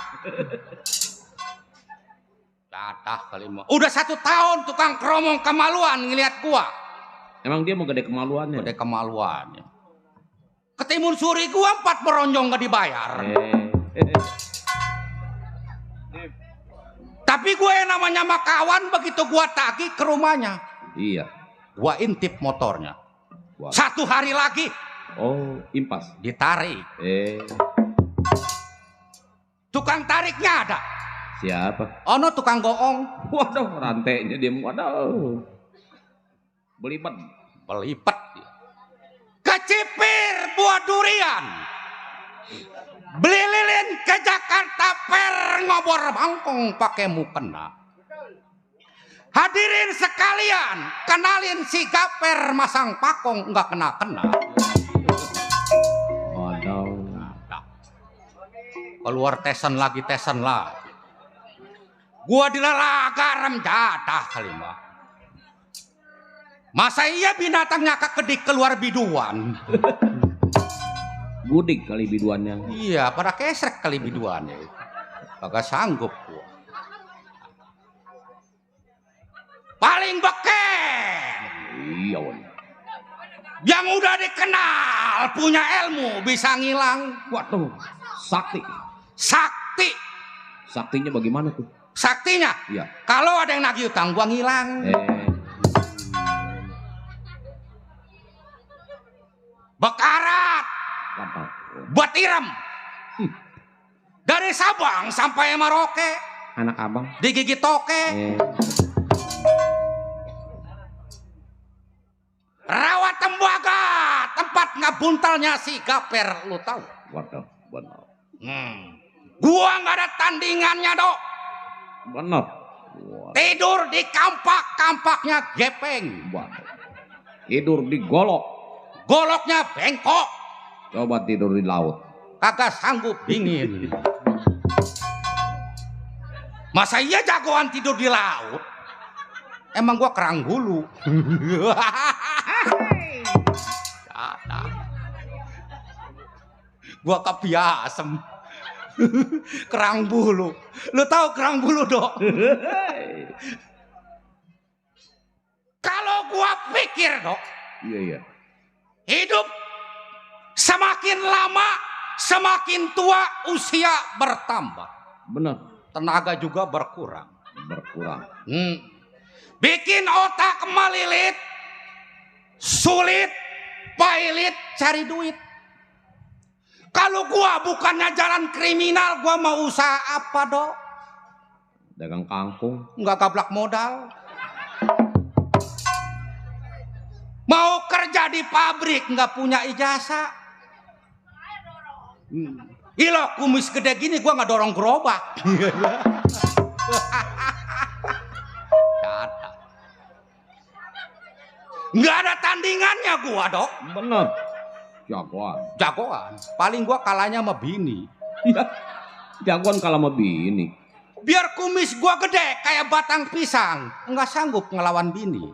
Dadah kali mah. Udah 1 tahun tukang keromong kemaluan ngeliat gua. Emang dia mau gede kemaluannya? Gede kemaluannya. Ketimun suri gua 4 meronjong gak dibayar. Tapi gue yang namanya makawan begitu gua tagih ke rumahnya. Iya. Gua intip motornya. Wah. 1 hari lagi Oh, impas. ditarik. Tukang tariknya ada. Siapa? Ono tukang goong. Waduh, rantainya dia. Waduh. Belibet. Belipet. Kecipir buah durian. Beli lilin ke Jakarta per ngobor bangkong pakai mukena. Hadirin sekalian, kenalin si Gaper masang pakong nggak kena-kena. Waduh. Keluar tesan lagi. Gua dilala garam jadah kali mah. Masa iya binatangnya kekedik keluar biduan? Gudik kali biduannya. Iya, pada kesrek kali biduannya. Kagak sanggup gua. Paling beken. Iya, wan. Yang udah dikenal, punya ilmu, bisa ngilang. Waduh, sakti. Sakti. Saktinya bagaimana tuh? Saktinya? Iya. Kalau ada yang nagih utang, gua ngilang. Bekarat. Mantap. Buat irem. Dari Sabang sampai Merauke. Anak abang. Digigit toke. buntalnya si Gaper, lu tahu? Waduh, benar. Gua nggak ada tandingannya, Dok. Benar. Waduh. Tidur di kampak-kampaknya gepeng. Waduh. Tidur di golok. Goloknya bengkok. Coba tidur di laut. Kagak sanggup dingin. Masa iya jagoan tidur di laut? Emang gua kerang bulu. Gua kebiasem. Kerang bulu. Lu tahu kerang bulu, Dok? Kalau gua pikir, Dok, Iya. hidup semakin lama semakin tua usia bertambah. Benar. Tenaga juga berkurang. Berkurang. Bikin otak melilit, sulit, pailit cari duit. Kalau gua bukannya jalan kriminal, gua mau usaha apa, Dok? Dagang kangkung. Nggak gablak modal. Mau kerja di pabrik nggak punya ijazah. Ilo kumis gede gini gua nggak dorong gerobak. Nggak ada tandingannya gua, Dok. Benar. Jagoan. Jagoan. Paling gua kalahnya sama bini. Iya. Jagoan kalau sama bini. Biar kumis gua gede kayak batang pisang, nggak sanggup ngelawan bini.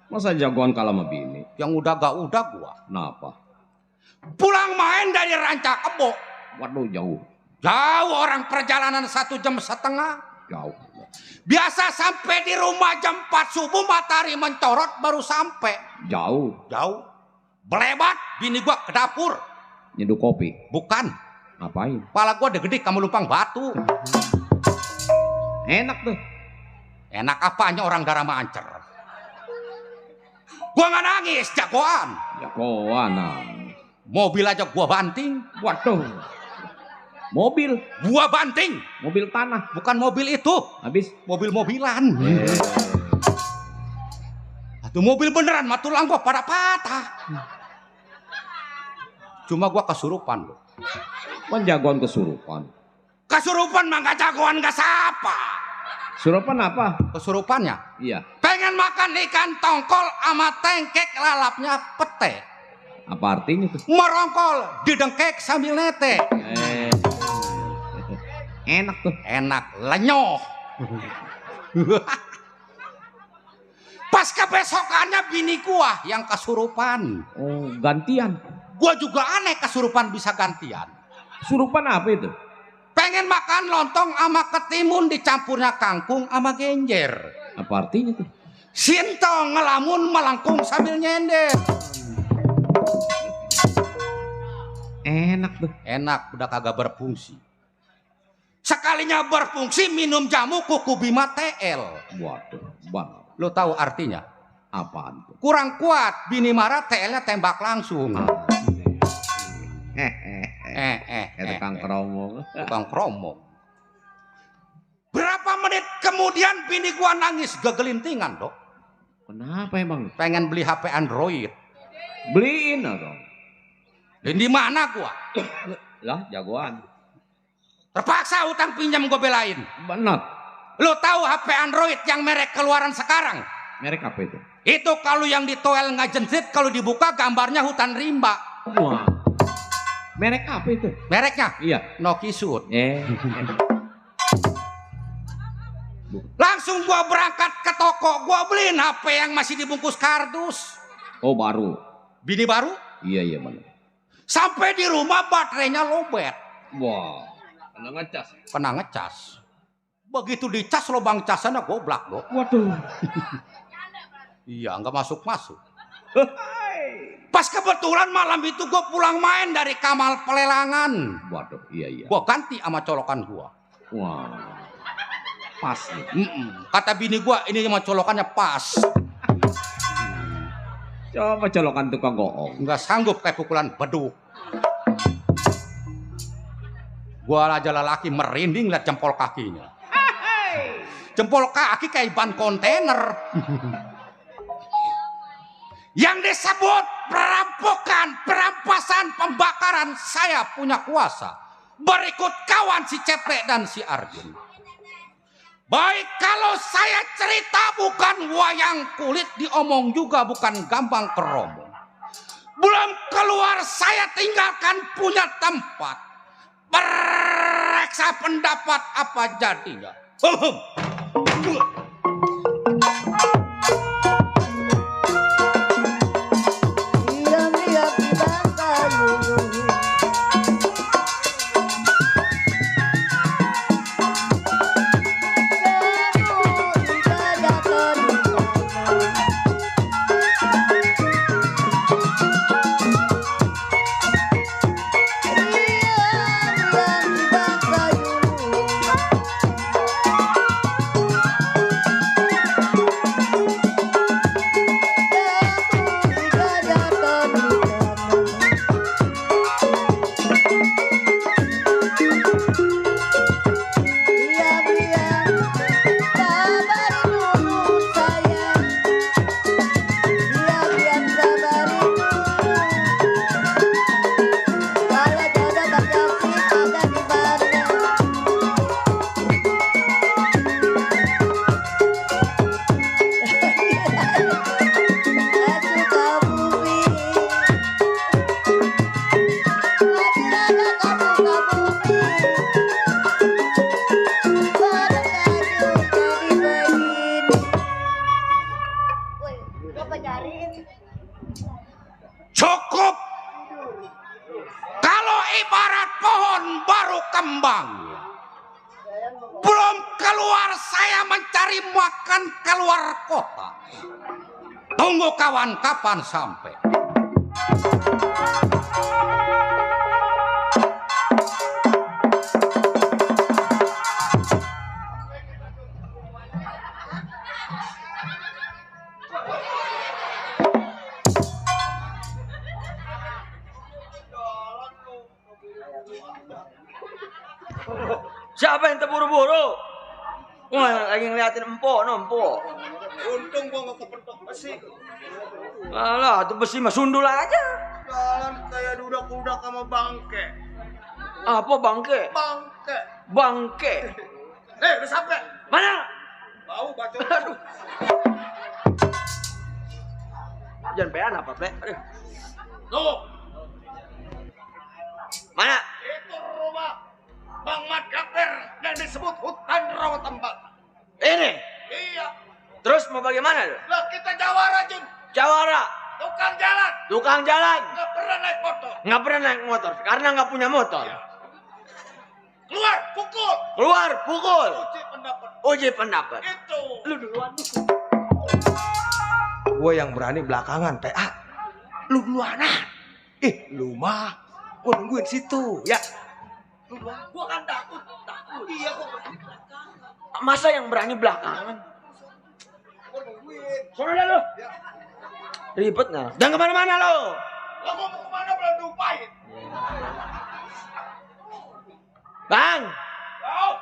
Masa jagoan kalau sama bini? Yang udah gak udah gua. Kenapa? Pulang main dari Ranca Kebo. Waduh, jauh. Jauh orang perjalanan 1,5 jam. Jauh. Biasa sampai di rumah jam 4 subuh matahari mencorot baru sampai. Jauh. Jauh. Belebat bini gua ke dapur. Nyeduh kopi. Bukan. Ngapain? Kepala gua gede kamu lumpang batu. Enak tuh. Enak apanya orang darah mancer. Gua nggak nangis, jagoan. Jagoan. Mobil aja gua banting. Waduh. Mobil. Gua banting. Mobil tanah. Bukan mobil itu. Habis. Mobil-mobilan. Itu mobil beneran, mah tulang gua pada patah. Cuma gua kesurupan loh. Kan jagoan kesurupan. Kesurupan mah gak jagoan gak sapa. Surupan apa? Kesurupannya Iya. pengen makan ikan tongkol sama tengkek lalapnya pete. Apa artinya tuh? Merongkol didengkek sambil nete. Enak tuh. Enak lenyoh. Pas kebesokannya bini gua yang kesurupan. Oh, gantian. Gua juga aneh kesurupan bisa gantian. Surupan apa itu? Pengen makan lontong sama ketimun dicampurnya kangkung sama genjer. Apa artinya tuh? Sinto ngelamun melengkung sambil nyender. Enak tuh. Enak udah kagak berfungsi. Sekalinya berfungsi minum jamu kuku bima TL. Waduh, bang. Lo tahu artinya? Apaan tuh? Kurang kuat, bini marah TL-nya tembak langsung. Tukang keromong. Tukang kromong. Berapa menit kemudian bini gua nangis gegelintingan, Dok. Kenapa emang? Pengen beli HP Android. Beliin dong. Dan di mana gua? Lah, jagoan. Terpaksa utang pinjam gua belain. Benar. Lo tahu HP Android yang merek keluaran sekarang? Merek apa itu? Itu kalau yang ditoel ngajensit, kalau dibuka gambarnya hutan rimba. Wah. Merek apa itu? Mereknya? Iya. Nokisut. Langsung gua berangkat ke toko, gua beliin HP yang masih dibungkus kardus. Oh, baru. Bini baru? Iya benar. Sampai di rumah baterainya lobet. Wah. Kena ngecas. Begitu dicas lubang casannya goblak, Dok. Waduh. Iya, nggak masuk-masuk. Pas kebetulan malam itu gue pulang main dari Kamal Pelelangan. Waduh, iya. Gue ganti sama colokan gue. Wah. Pas nih. Kata bini gue, ini sama colokannya pas. Coba colokan tukang goong. Nggak sanggup kayak pukulan beduk. Gue aja lelaki merinding liat jempol kakinya. Jempol kaki kayak ban kontainer. Yang disebut perampokan, perampasan, pembakaran saya punya kuasa. Berikut kawan si Cepek dan si Arjun. Baik, kalau saya cerita bukan wayang kulit, diomong juga bukan gampang keromong. Belum keluar saya tinggalkan punya tempat. Periksa pendapat apa jadinya. Diam-diam di bangka lulu. Cukup. Kalau ibarat pohon baru kembang, belum keluar saya mencari makan keluar kota. Tunggu kawan, kapan sampai? Siapa yang terburu-buru? Wah, lagi ngeliatin empok, no empok. Untung gua nggak kepentok besi. Alah, itu besi mah sundul aja. Jalan kayak dudak-dudak sama bangke. Apa bangke? Bangke. Bangke. Udah sampai. Mana? Bau bacot. Aduh. Jangan pean apa, Ple? Aduh. Tuh, Mana? itu rumah Bang Madaper yang disebut hutan rawa tembakau. Ini. Iya. Terus mau bagaimana lu? Lah kita jawara, Jun. Jawara. Tukang jalan. Tukang jalan. Nggak pernah naik motor. Nggak pernah naik motor karena nggak punya motor. Iya. Keluar, pukul. Keluar, pukul. Uji pendapat. Uji pendapat. Itu. Lu duluan. Gue yang berani belakangan, PA. Lu duluan ah. Lu mah. Gue nungguin situ, ya. Lu duluan. Gue kan takut. Iya, gue berani belakangan. Masa yang berani belakangan? Gue nungguin. Sono dah lu. Ya. Ribet nah. Jangan kemana-mana lo. Lah gua mau kemana belum diupain. Bang. Tahu?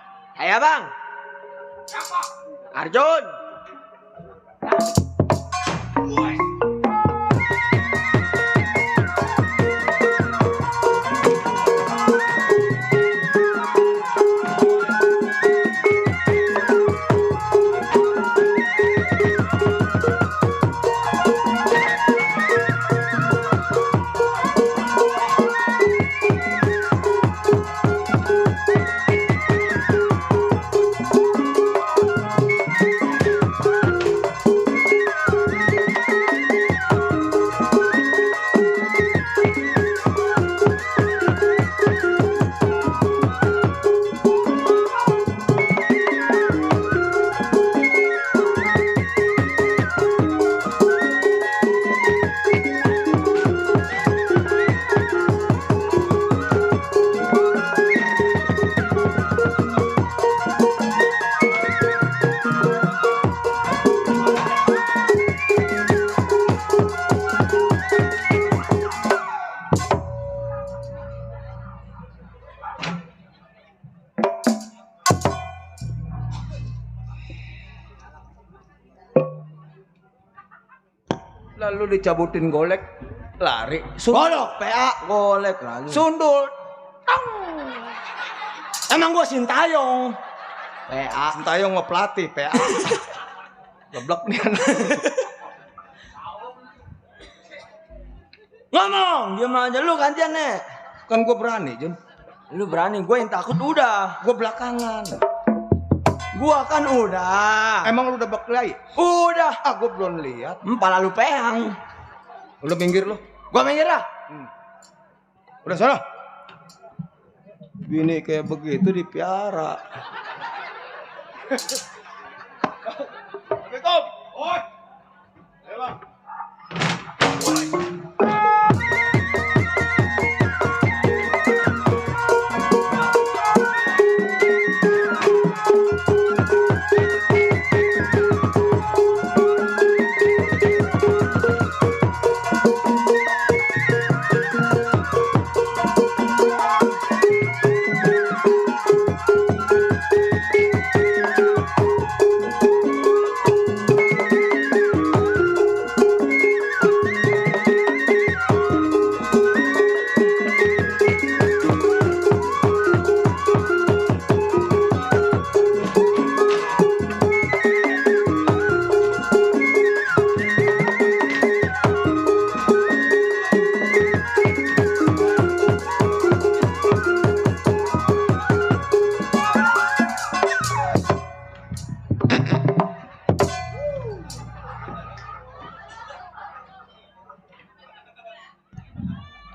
Ayo bang. Siapa? Arjun. Gue. Lalu dicabutin golek. Lari. Golok, PA, golek lagi. Sundul. Emang gua Sintayong. PA. Sintayong mau pelatih PA. Goblok nih anak. Ngomong, diam aja lu gantian nih. Kan gue berani, Jun. Lu berani, gue yang takut udah. Gue belakangan. Gua kan udah. Emang lu udah berkelahi? Udah. Ah, gue belum lihat. Pala lu peang. Udah minggir lu. Gua minggir lah. Udah sana. Bini kayak begitu dipiara. Assalamualaikum. Oi. Ayo, Bang.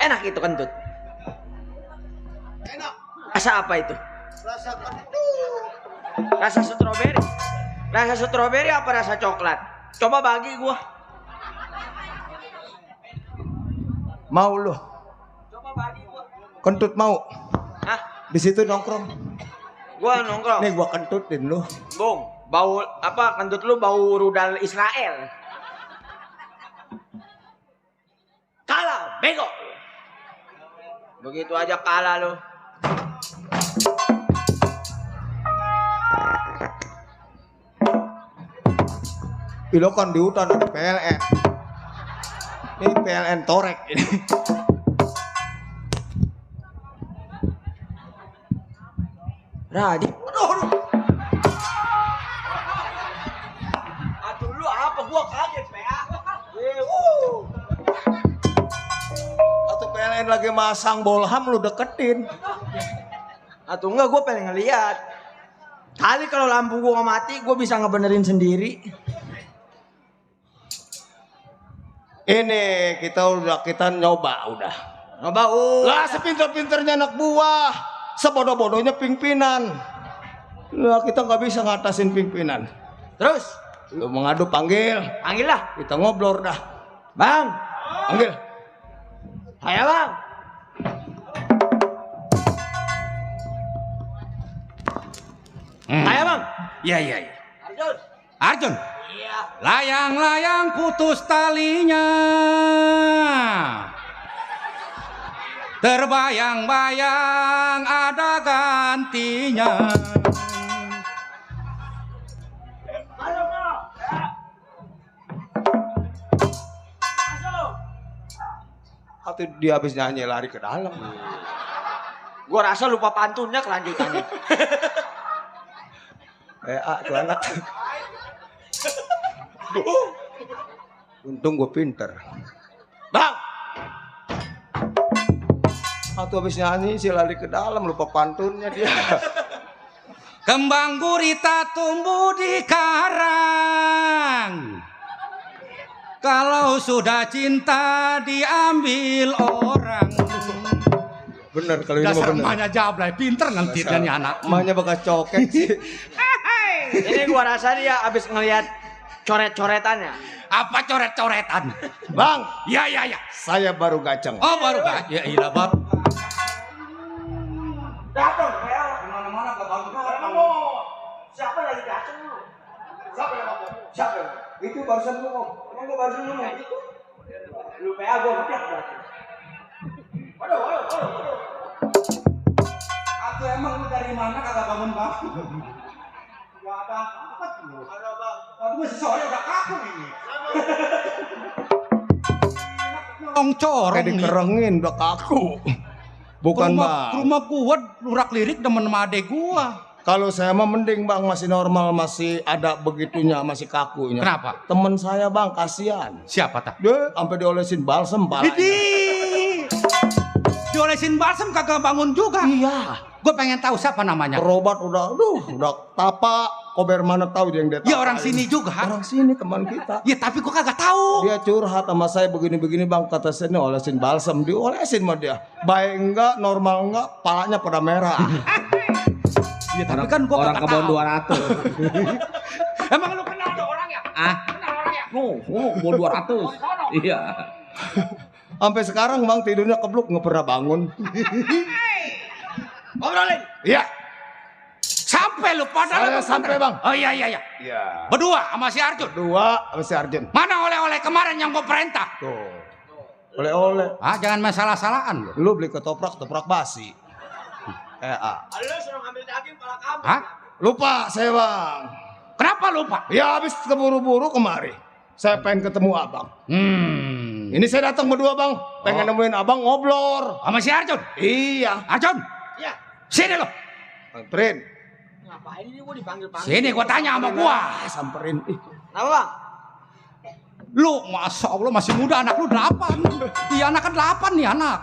Enak itu kentut. Enak. Rasa apa itu? Rasa kentut. Rasa stroberi. Rasa stroberi apa rasa coklat? Coba bagi gua. Mau lu? Coba bagi gua. Kentut mau? Hah? Di situ nongkrong. Gua nongkrong. Nih gua kentutin lu. Bung, bau apa kentut lu bau rudal Israel. Kalah, bego. Begitu aja kalah lu. Ilo kan di hutan ada PLN. Ini PLN Torek ini. Radi. Aduh lu apa gua kaget PA. Atau PLN lagi masang bolham lu deketin. Atau enggak gua pengen ngeliat. Kali kalau lampu gua mati gua bisa ngebenerin sendiri. Ini kita nyoba udah. Nyoba Lah sepinter-pinternya anak buah, sebodoh-bodohnya pimpinan. Lah kita nggak bisa ngatasin pimpinan. Terus Lu mengadu panggil, panggil lah. kita ngobrol dah. Bang, Panggil. ayo bang. Ayo bang. Iya. Arjun. Arjun. Iya. Layang-layang putus talinya. Terbayang-bayang ada gantinya. Masuk bang. Masuk. Atau dia habis nyanyi lari ke dalam. Gua rasa lupa pantunnya kelanjutannya. Tuh anak. Untung gue pinter. Bang. Atau habis nyanyi si lari ke dalam lupa pantunnya dia. Kembang gurita tumbuh di karang. Kalau sudah cinta diambil orang. Bener kalau ini mah Dasar bener. emaknya jablay, pinter nanti dan anak. Emaknya bekas coket sih. Ini gua rasa dia abis ngelihat coret-coretannya. Apa coret-coretan? Bang, Ya. saya baru gaceng. Oh baru kak? Ya iya bab. Datang, ya. Mana-mana kok baru. Siapa lagi datang lu? Siapa yang ngomong? Siapa yang ngomong? Itu barusan ngomong. Emang gua baru ngomong gitu. Lu PA gua udah berarti. Waduh. Aku emang lu dari mana kagak bangun-bangun? Gak ada apa tuh. Ada bang. Aduh, sesuai udah kaku ini. Ong corong Kayak dikerengin udah kaku. Bukan Ke bang. rumah gua lurak lirik demen sama adek gua. Kalau saya mah mending bang, masih normal, masih ada begitunya, masih kakunya. Kenapa? Temen saya bang, kasihan. Siapa tak? Dia sampai diolesin balsem palanya. Diolesin balsem kagak bangun juga. Iya. Gue pengen tahu siapa namanya. Berobat udah tapa. Kober mana tahu dia yang dia. Ya orang sini juga. Orang sini teman kita. Ya tapi gua kagak tahu. Dia curhat sama saya begini-begini bang, kata saya ini olesin balsam, diolesin sama dia. Baik enggak, normal enggak, palanya pada merah. Ya tapi kan gua Orang kagak Kebon tahu. 200. Emang lu kenal ada orang ya? Ah, Kenal orang ya? Kebon 200. Iya. Sampai sekarang bang tidurnya kebluk, nggak pernah bangun. Ngobrolin. Iya. Sampai lu pada Saya lu sampai, bener. Bang. Oh iya. Iya. Berdua sama si Arjun. Dua sama si Arjen. Mana oleh-oleh kemarin yang gua perintah? Tuh. Oleh-oleh. Ah jangan masalah-salahan lu. Lu beli ketoprak basi. Lu suruh ngambil daging pala kamu. Hah? Lupa saya bang. Kenapa lupa? Ya habis keburu-buru kemari. Saya pengen ketemu abang. Ini saya datang berdua bang. Pengen nemuin abang ngobrol. Sama si Arjun. Iya. Arjun. Iya. Sini lu. Samperin. Ngapain ini gua dipanggil-panggil? Sini gua tanya sama gua. Samperin. Ih. Kenapa bang? Lu Masya Allah masih muda, anak lu 8. Iya anak kan 8 nih anak.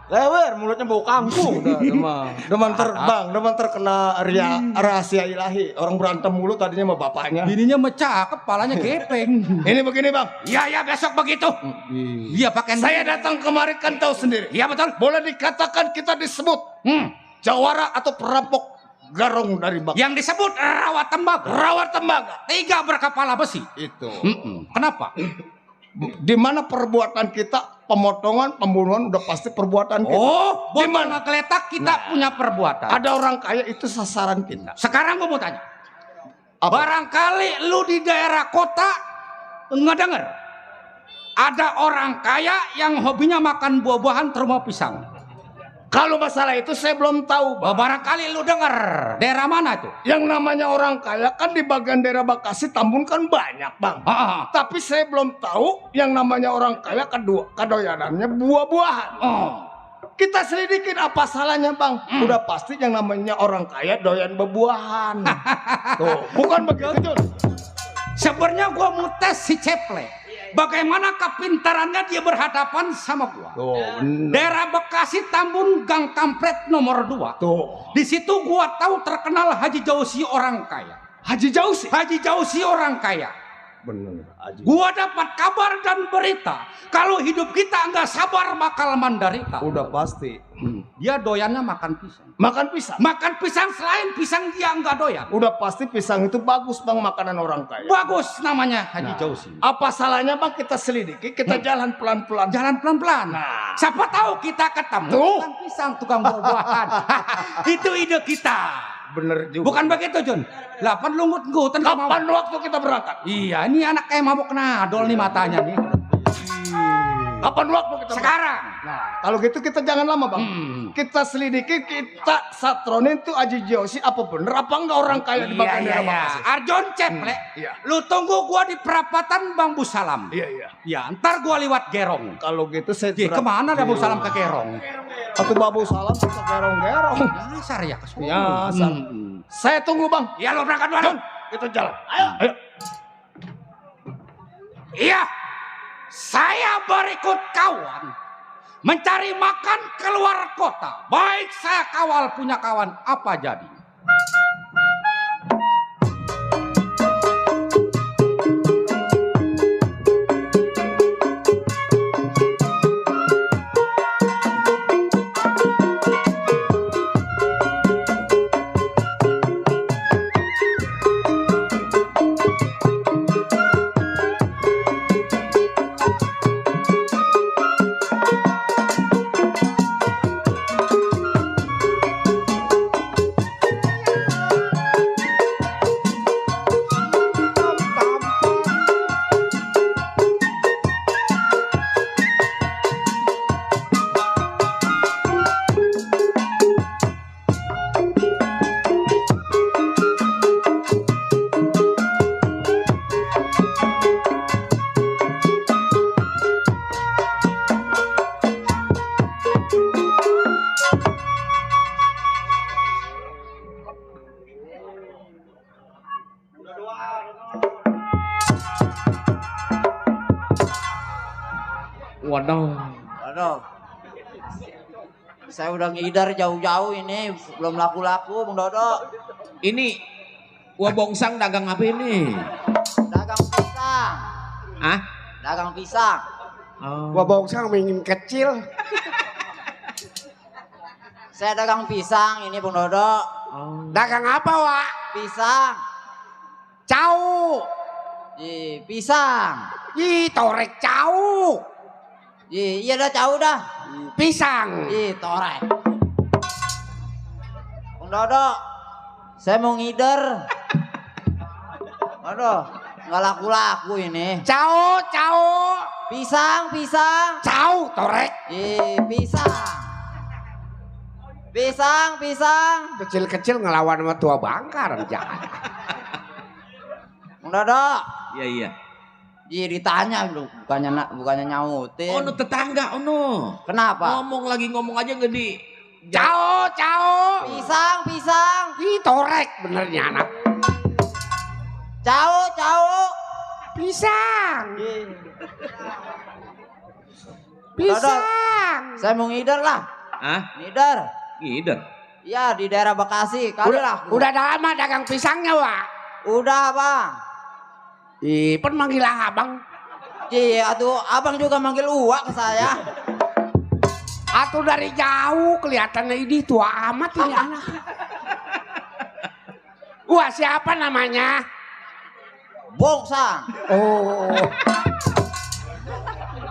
Lewer, mulutnya bau kangkung. Deman terbang, deman terkena rahasia ilahi. Orang berantem mulu tadinya sama bapaknya. Bininya mecah, kepalanya gepeng. Ini begini bang. Iya besok begitu. Iya pakai. Saya datang kemari kan tahu sendiri. Iya betul. Boleh dikatakan kita disebut jawara atau perampok garong dari bak. Yang disebut rawat tembaga. Rawat tembaga. 3 berkepala besi. Itu. Kenapa? Di mana perbuatan kita, pemotongan, pembunuhan udah pasti perbuatan kita. Oh, Di botol mana? ngegeletak kita punya perbuatan. Ada orang kaya itu sasaran kita. Sekarang gua mau tanya. Apa? Barangkali lu di daerah kota ngedenger ada orang kaya yang hobinya makan buah-buahan terima pisang. Kalau masalah itu saya belum tahu, Bang. Barangkali lu denger daerah mana itu? Yang namanya orang kaya kan di bagian daerah Bekasi, Tambun kan banyak, Bang. Tapi saya belum tahu yang namanya orang kaya kadoyanannya buah-buahan. Kita selidikin apa salahnya, Bang. Udah pasti yang namanya orang kaya doyan bebuahan. Tuh, bukan begitu, Jun. Sebenarnya gua mau tes si Ceple. Bagaimana kepintarannya dia berhadapan sama gua. Tuh, bener. Daerah Bekasi Tambun Gang Kampret nomor 2. Tuh. Di situ gua tahu terkenal Haji Jausi orang kaya. Haji Jausi. Haji Jausi orang kaya. Bener, Haji. Gua dapat kabar dan berita kalau hidup kita nggak sabar bakal menderita. Udah pasti. Dia doyannya makan pisang. Makan pisang. Makan pisang selain pisang dia nggak doyan. Udah pasti pisang itu bagus, Bang, makanan orang kaya. Bagus namanya Haji Jausi. Apa salahnya, Bang, kita selidiki, kita jalan pelan-pelan. Jalan pelan-pelan. Nah. Siapa tahu kita ketemu Tuh. tukang pisang, tukang buah-buahan. Itu ide kita. Bener juga. Bukan begitu, Jun? 8 lungut-nggutan Kapan waktu kita berangkat? Iya, ini anak kayak mabuk nadol nih matanya nih. Kapan waktu kita Sekarang. Nah, kalau gitu kita jangan lama, Bang. Kita selidiki, kita satronin tuh Haji Jausi apa bener apa enggak orang kaya di bagian daerah Bekasi. Arjun Ceple. Iya. Lu tunggu gua di perapatan Bambu Salam. Iya. Ya, ntar gua lewat Gerong. Kalau gitu saya Kemana Bambu Salam ke Gerong? Satu babu salam kita gerong-gerong. Dasar ya kesuruh. Ya, saya tunggu, Bang. Iya, lu berangkat dulu. John, kita jalan. Ayo. Iya. Saya berikut kawan mencari makan keluar kota. Baik saya kawal punya kawan apa jadi. Waduh. Aduh. Saya udah ngidar jauh-jauh ini, belum laku-laku Bang Dodo. Ini Wah bongsang dagang apa ini? Dagang pisang. Ah? Dagang pisang. Oh. Gua bongsang ingin kecil. Saya dagang pisang ini Bang Dodo. Oh. Dagang apa, Wak? Pisang. Cau. Pisang. Torek cau. Iya dah jauh dah. Pisang. Torek. Bang Dodo, saya mau ngider. Aduh, nggak laku-laku ini. Cau. Pisang. Cau, torek. Pisang. Kecil-kecil ngelawan sama tua bangkar, jangan. Bang Dodo. Iya. Ditanya lu, bukannya nyautin. Oh, no tetangga, no. Kenapa? Ngomong aja nggak di. Cau. Pisang. Torek benernya anak. Cau. Pisang. Dodo, saya mau ngider lah. Ah? Ngider. Iya di daerah Bekasi kali lah. Udah lama dagang pisangnya, Wak? Udah Bang. Pen manggil abang. Iya tuh abang juga manggil Uwa ke saya. Atau dari jauh kelihatannya ini tua amat ini anak. Wah, siapa namanya? Bongsang.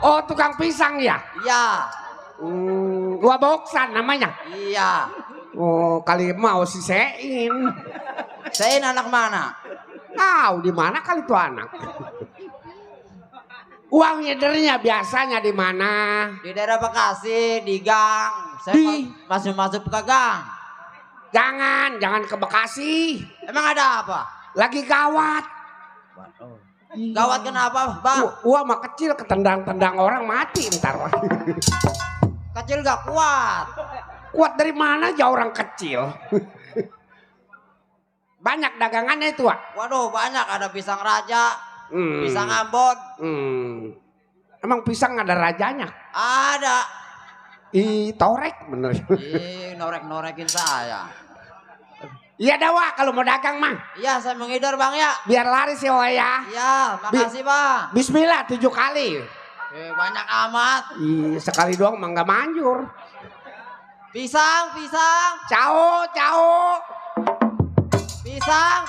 Oh, tukang pisang ya? Iya. Wah, Boksan namanya. Iya. Oh, kali mau si Sein. Sein anak mana? Tahu di mana kali tuh anak? Uang nyedernya biasanya di mana? Di daerah Bekasi, di gang. Saya masuk ke gang. Jangan ke Bekasi. Emang ada apa? Lagi gawat. Gawat kenapa, Bang? Wah, mah kecil ketendang-tendang orang mati ntar. Kecil gak kuat. Kuat dari mana aja orang kecil? Banyak dagangannya itu, Wak? Waduh, banyak ada pisang raja, pisang Ambon. Emang pisang ada rajanya? Ada. Torek bener. Norek-norekin saya. Iya dah, Wak, kalau mau dagang mah. Iya, saya menghidar Bang ya. Biar laris ya, Wak ya. Iya, makasih Bang. Bismillah 7 kali. Banyak amat. Sekali doang mah nggak manjur. Pisang. Cau. Pisang.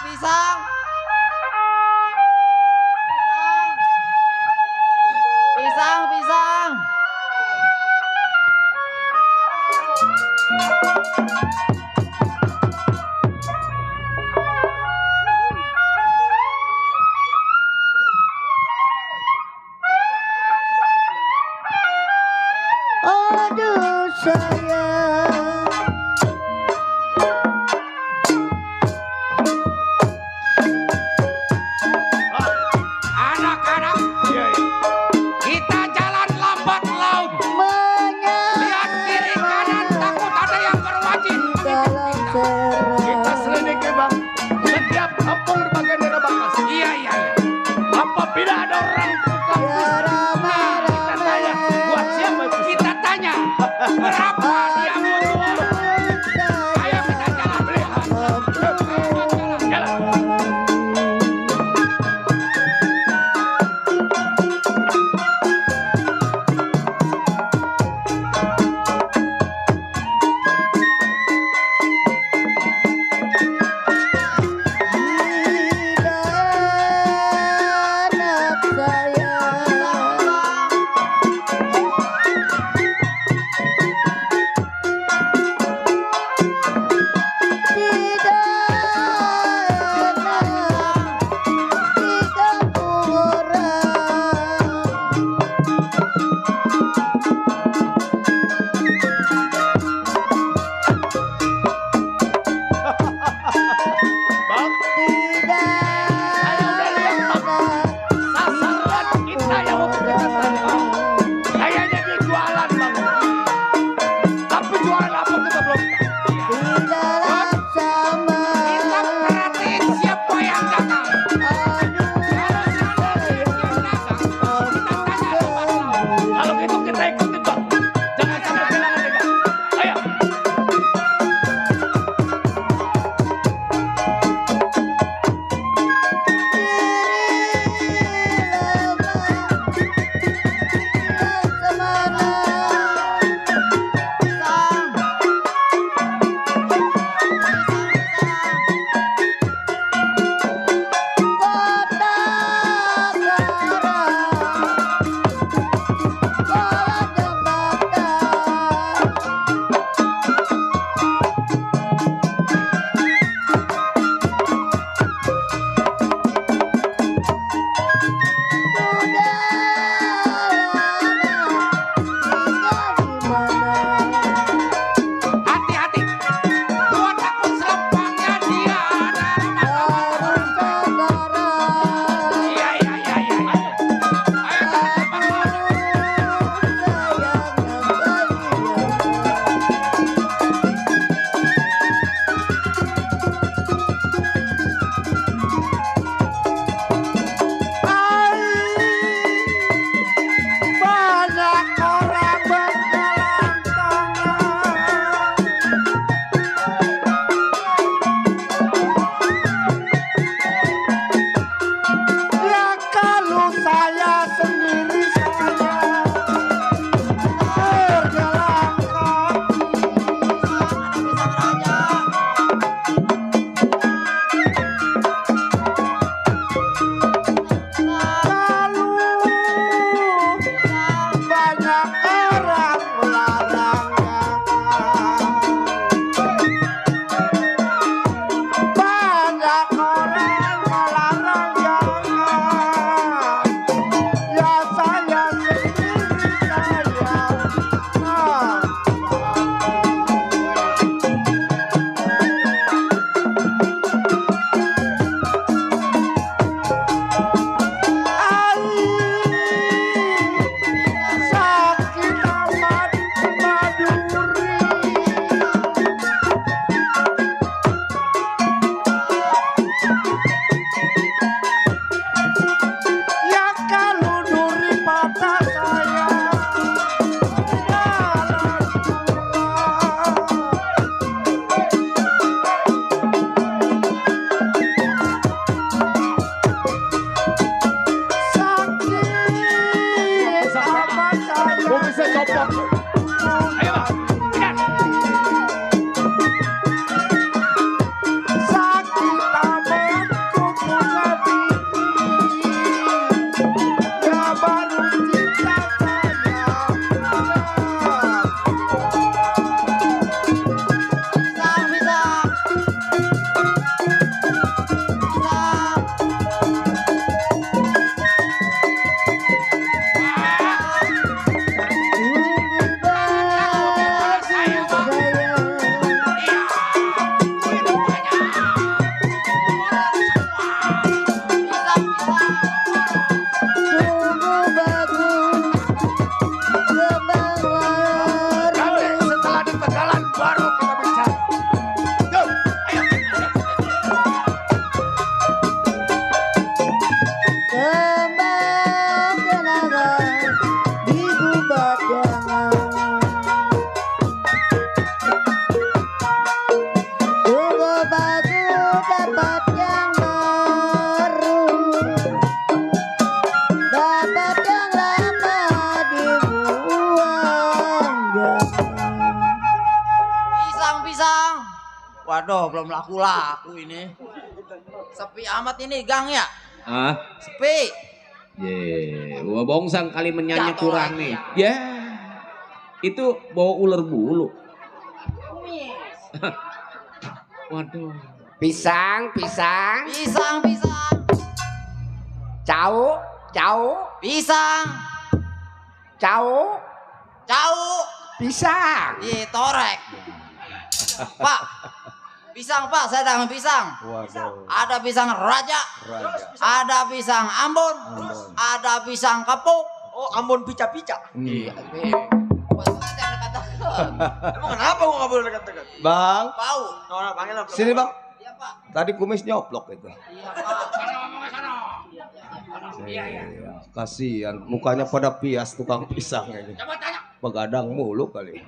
Aduh sayang. Anak-anak, kita jalan lambat laut. Lihat kiri kanan, takut ada yang berwajib. Kita selidiki Bang, setiap kampung di bagian daerah Bekasi. Iya. Apabila ada orang tukang pisang, kita tanya, buat siapa itu? Kita tanya, berapa dia mau jual? Ayo kita jalan. Jalan. Bang, saya udah lihat Bang, sasaran kita yang mau kita tanya. Kayaknya dia jualan Bang. Tapi jualan apa kita belum tahu. laku-laku ini. Sepi amat ini gang ya? Ah, Sepi. Wah bongsang kali menyanyi Jatuh kurang lagi nih. ya. Ya, itu bawa ular bulu. Waduh. Pisang. Pisang. Cau. Pisang. Cau. Pisang. Torek. Pak. Pisang Pak, saya dagang pisang. Waduh. Ada pisang raja. Ada pisang Ambon. Ada pisang kapuk. Oh, Ambon pica-pica. Iya. Emang kenapa gua nggak boleh dekat-dekat? Bang, Bau. Nona panggil lah. sini bang. Iya Pak. Tadi kumis nyoplok itu. Iya Pak. Kasihan, mukanya pada pias tukang pisang ini. Begadang mulu kali.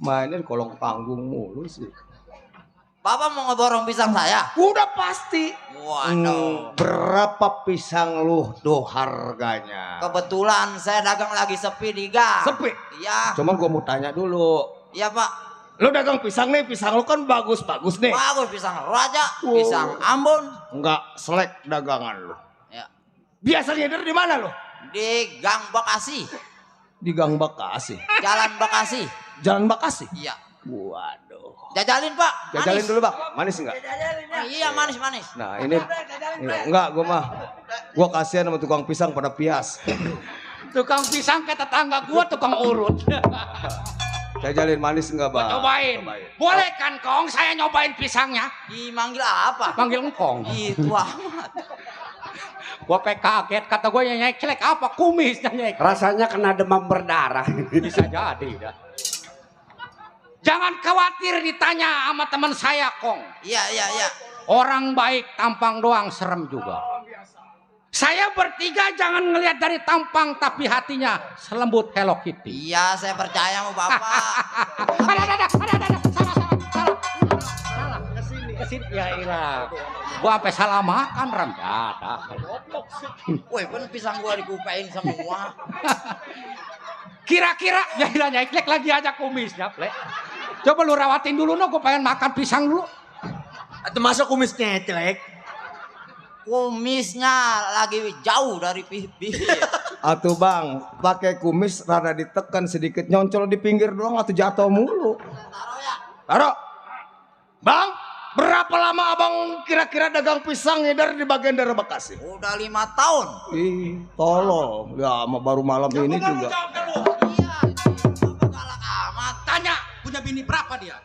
Mainin kolong panggung mulu sih. Bapak mau ngeborong pisang saya? Udah pasti. Waduh. Berapa pisang lu tuh harganya? Kebetulan saya dagang lagi sepi di gang. Sepi? Iya. Cuma gua mau tanya dulu. Iya Pak. Lu dagang pisang nih, pisang lu kan bagus-bagus nih. Bagus pisang raja, Wow. pisang Ambon. Enggak selek dagangan lu. Ya. Biasa ngider di mana lu? Di Gang Bekasi. Di Gang Bekasi. Jalan Bekasi. Jalan Bekasi. Iya. Waduh. Jajalin Pak. Jajalin Manis. dulu bang, manis enggak? Oh, iya manis. Nah ini enggak, gua kasihan sama tukang pisang pada pias. Tukang pisang kayak tetangga gua tukang urut. Jajalin manis enggak bang? Cobain. Boleh kan Kong saya nyobain pisangnya? Dimanggil apa? Panggil engkong. Itu amat. Gua kaget kata gua nyai celek apa kumisnya nyai. Rasanya kena demam berdarah. Bisa jadi dah. Jangan khawatir ditanya sama teman saya Kong. Iya. Orang baik tampang doang serem juga. Saya bertiga jangan ngelihat dari tampang tapi hatinya selembut Hello Kitty. Iya, saya percaya sama Bapak. Ada. Salah. Kesini. Ya ilah. Gua sampai salah makan Ram. Ada. Woi, kan pisang gua dikupain semua. Kira-kira ya ilah nyai klek lagi aja kumisnya, Plek. Coba lu rawatin dulu no, gua pengen makan pisang dulu. Itu masa kumisnya celek? Kumisnya lagi jauh dari pipi. Atuh bang, pakai kumis rada ditekan sedikit, nyoncol di pinggir doang atau jatuh mulu. Taruh. Bang, berapa lama abang kira-kira dagang pisang ngedar di bagian daerah Bekasi? Udah 5 tahun. Ih, tolong. Ya, baru malam ini juga. Iya, Bapak galak amat. Tanya, punya bini berapa dia?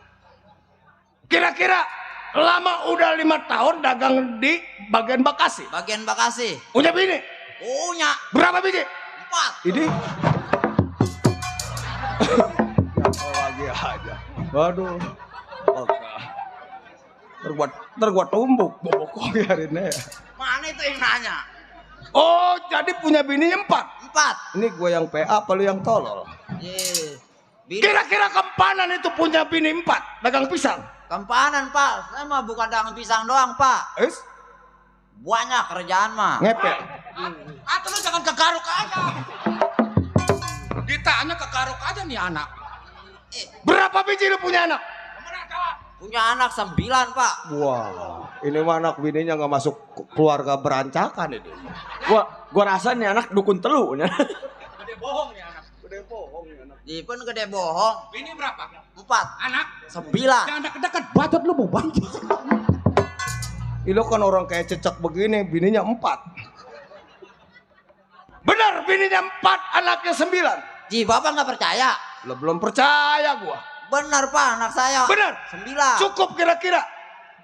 Kira-kira lama udah 5 tahun dagang di bagian Bekasi. Bagian Bekasi. Punya bini? Punya Berapa bini? 4. Ini? Lagi aja. Waduh. Oke. Ntar gua tumbuk bobok biarin ya. Mana itu yang nanya? Oh, jadi punya bini 4. 4. Ini gua yang PA apa lu yang tolol? Bini Kira-kira kempanan itu punya bini 4 dagang pisang. kempanan Pak. Saya mah bukan dagang pisang doang Pak. Banyak kerjaan mah. Ngepet. Atau lu jangan kegaruk aja. Ditanya kegaruk aja nih anak. Berapa biji lu punya anak? Punya anak 9 Pak. Wah, ini mah anak bininya nggak masuk keluarga berancakan ini. Gua rasa nih anak dukun telunya. Gede bohong nih anak. Dipun gede bohong. Bini berapa? 4. Anak? 9. Jangan deket-deket, bacot lu mau bantu. Lo kan orang kayak cecek begini, bininya 4. Benar, bininya 4, anaknya 9. Ji, Bapak nggak percaya? Lo belum percaya gua. Benar Pak, anak saya. Benar. 9. Cukup kira-kira.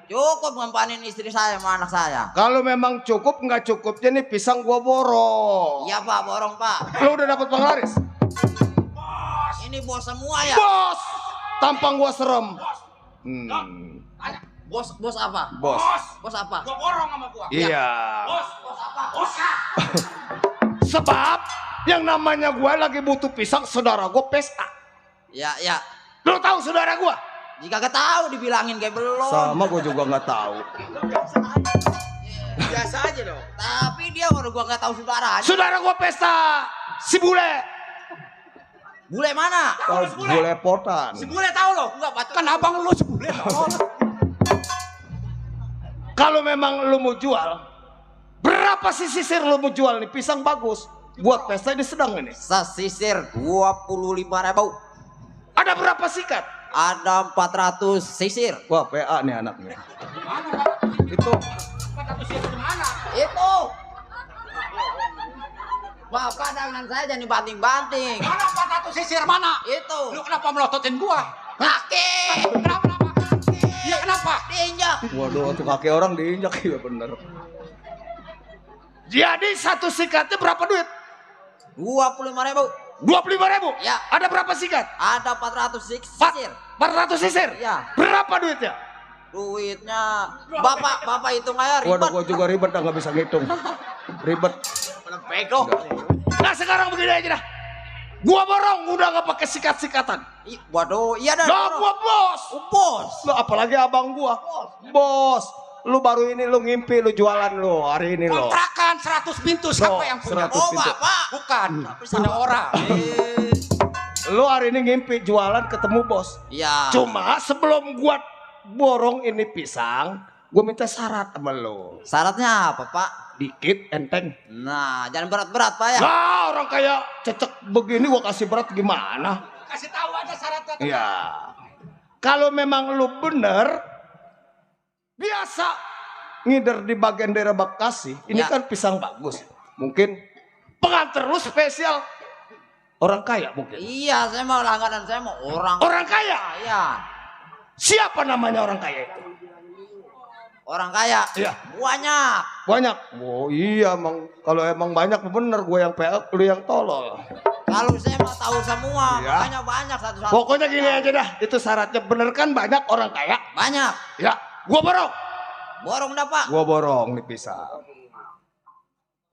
Cukup ngempanin istri saya sama anak saya. Kalau memang cukup, nggak cukupnya nih pisang gua borong. Iya Pak, borong Pak. Lo udah dapat penglaris? Ini bos semua ya? Bos, tampang gua serem. Bos apa? Bos. Bos apa? Gua borong sama gua. Iya. Bos apa? Bos. Sebab yang namanya gua lagi butuh pisang, saudara gua pesta. Ya. Lo tahu saudara gua? Jika gak tahu dibilangin kayak belum. Sama gua juga nggak tahu. Biasa aja dong. Tapi dia baru gua gak tahu saudaranya. Saudara gua pesta si bule. Bule mana? Oh, bule potan. Si bule tahu loh. Enggak baca. Kan abang lu sebule. Kalau memang lu mau jual, berapa sih sisir lu mau jual nih? Pisang bagus. Buat pesta ini sedang ini. Sisir 25.000. Ada berapa sikat? Ada 400 sisir. Wah, PA nih anaknya. Itu. Itu. Bapak dengan saya jangan dibanting-banting. Mana 400 sisir mana? Itu. Lu kenapa melototin gua? Kaki. Kenapa? Iya kenapa? Diinjak. Waduh, tuh kaki orang diinjak ya bener. Jadi satu sikatnya berapa duit? 25.000. 25.000? Ya. Ada berapa sikat? Ada 400 sisir. 400 sisir? Ya. Berapa duitnya? Duitnya Bapak hitung aja ribet. Waduh, gua juga ribet dah nggak bisa ngitung. Ribet. Bego. Nah sekarang begini aja dah. Gua borong udah nggak pakai sikat-sikatan. Waduh, iya dah. Nah, gua bos. Bos. Lu apalagi abang gua. Bos. Lu baru ini lu ngimpi lu jualan lu hari ini lo. Kontrakan 100 pintu siapa yang punya? 100 Oh, pintu. Bapak. Bukan, punya orang. Lu hari ini ngimpi jualan ketemu bos. Iya. Cuma sebelum gua borong ini pisang, gua minta syarat sama lu. Syaratnya apa, Pak? Dikit enteng. Nah, jangan berat-berat, Pak ya. Nah, orang kayak cecek begini gua kasih berat gimana? Kasih tahu aja syaratnya. Iya. Kalau memang lu bener biasa ngider di bagian daerah Bekasi, ini Ya. kan pisang bagus. Mungkin pengantar lu spesial orang kaya mungkin. Iya, saya mau langganan, saya mau orang kaya. Iya. Siapa namanya orang kaya itu? Orang kaya. Iya. Banyak. Oh iya, emang kalau emang banyak bener gue yang PL, lu yang tolol. Kalau saya mah tahu semua, Iya. makanya banyak satu-satu. Pokoknya gini aja dah, itu syaratnya bener kan banyak orang kaya. Banyak. Ya, gua borong. Borong dah, Pak. Gua borong nih pisang.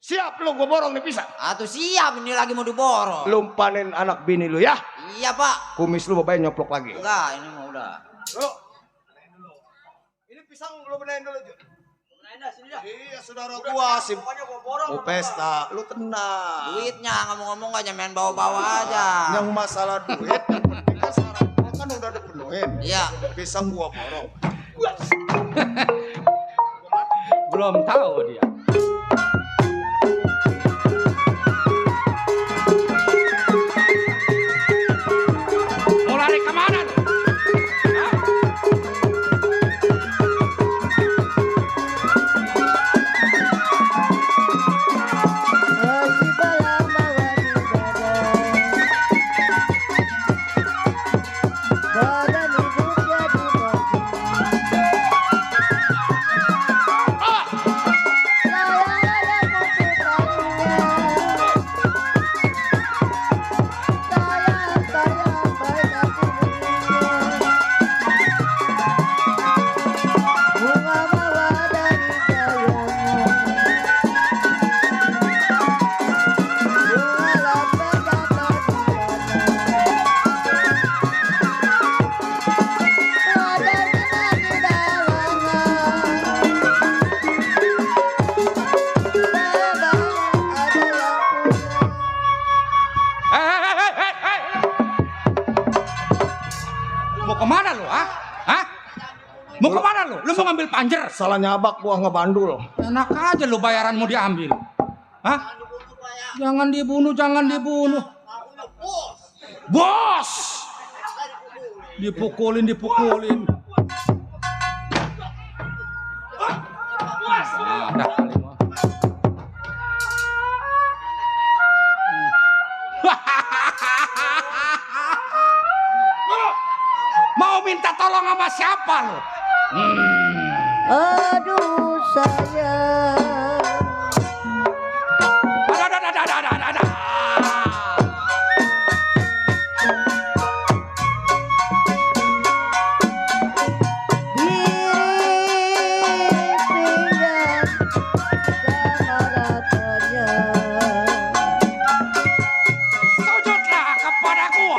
Siap lu, gua borong nih pisang. Atau siap ini lagi mau diborong. Lu panen anak bini lu ya. Iya, Pak. Kumis lu bapaknya nyoplok lagi. Enggak, ini mah udah. Lu. Ini pisang lu benerin dulu, Ju. Benerin dah, sini dah. Iya, saudara gua sih. Pokoknya gua borong. Mau pesta, lu tenang. Duitnya ngomong-ngomong aja main bawa-bawa aja. Yang masalah duit, yang penting kan syaratnya kan udah dipenuhin. Iya. Pisang gua borong. Belum tahu dia. Mau lari kemana lu? Hah? Mau kemana lu, ah? Hah? Mau kemana lu? Lu mau ngambil panjer? Salah nyabak gua ngebandul. Enak aja lu bayaranmu diambil. Hah? Jangan dibunuh, jangan dibunuh. Bos! Dipukulin. Ada kali mah. Mau minta tolong sama siapa lu? Aduh sayang. Ada. Sujudlah kepada gua.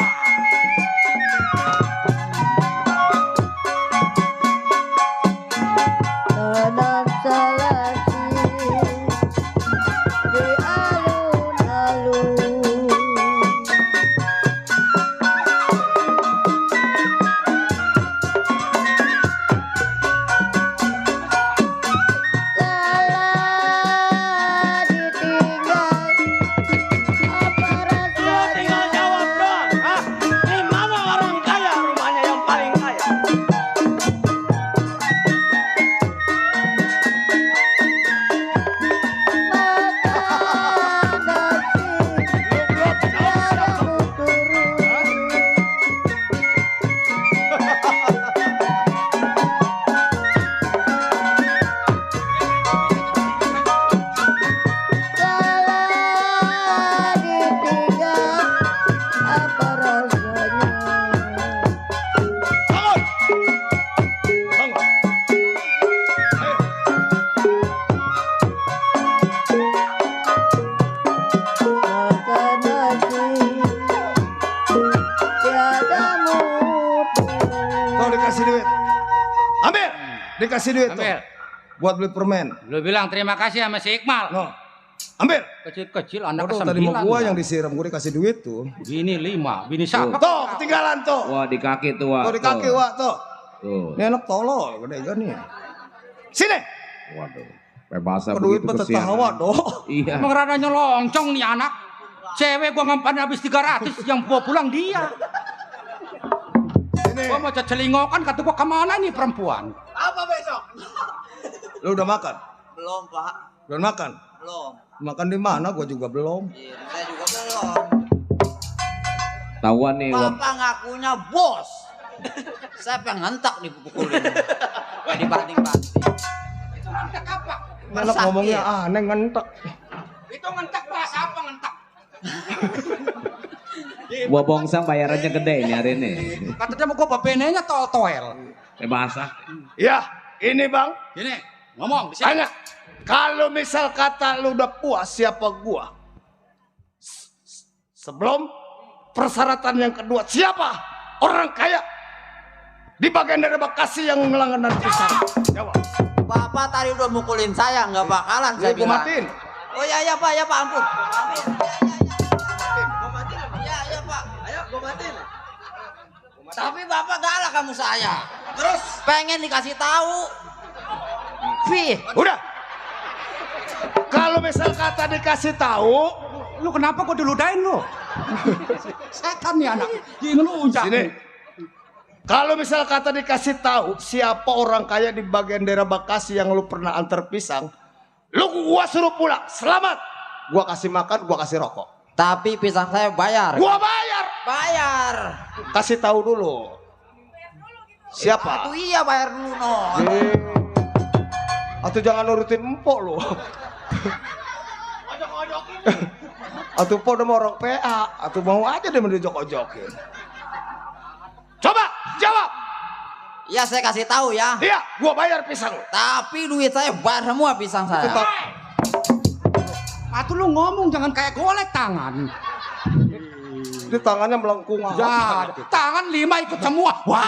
dikasih duit tuh. Ambil. Buat beli permen. Lu bilang terima kasih sama si Iqmal. No. Ambil. Kecil-kecil anak Waduh, ke-9. tadi mau gua ya. yang disiram, gua dikasih duit tuh. Bini 5, bini siapa? Tuh, ketinggalan tuh. Wah, di kaki tuh, Wak. Tuh di kaki, Wak, tuh. Tuh. Ini anak tolol, gede kan nih. Sini. Waduh. Bebasa Duit begitu petetawa, kesian. doh. Iya. Emang radanya loncong nih anak. Cewek gua ngempan habis 300 yang gua pulang dia. Sini. Gua mau celingokan kata gua kemana nih perempuan? Apa besok? Lu udah makan? Belum, Pak. Belum makan? Belum. Makan di mana? Gua juga belum. Iya, saya juga belum. Tahuan nih, Wak. Bapak ngakunya bos. Saya pengen ngentak dipukulin. Dibanding-banding. Itu ngentak apa? Anak ngomongnya aneh ngentek. Itu ngentak bahasa apa ngentak? Gua bongsang bayarannya gede ini hari ini. Katanya mau gua babenenya toel. Bebasa. Ya, ini Bang. Gini, ngomong di sini. Tanya. Kalau misal kata lu udah puas siapa gua? Sebelum persyaratan yang kedua, siapa orang kaya di bagian daerah Bekasi yang melanggar pisang? Jawab. Bapak tadi udah mukulin saya, nggak bakalan saya Gua bilang. matiin. Oh ya Pak, ya Pak, ampun. Iya Pak, ayo gua matiin. Tapi Bapak galak kamu saya. Terus pengen dikasih tahu. Fih, Udah. Kalau misal kata dikasih tahu, Lu kenapa kok diludahin lu? Setan nih anak. Jadi ngelunjak. sini. Kalau misal kata dikasih tahu siapa orang kaya di bagian daerah Bekasi yang lu pernah antar pisang, lu gua suruh pulang. Selamat. Gua kasih makan, gua kasih rokok. tapi pisang saya bayar. Gua bayar. Bayar. Kasih tahu dulu. Siapa? Aduh iya bayar dulu no. Atau jangan nurutin empok lu. Atau empok udah mau orang PA, atau mau aja dia menjok-ojokin. Coba jawab. Ya saya kasih tahu ya. Iya, gua bayar pisang lu. Tapi duit saya bayar semua pisang saya. Atuh lu ngomong jangan kayak golek tangan. Di tangannya melengkung. Ya, tangan 5 ikut semua. Wah.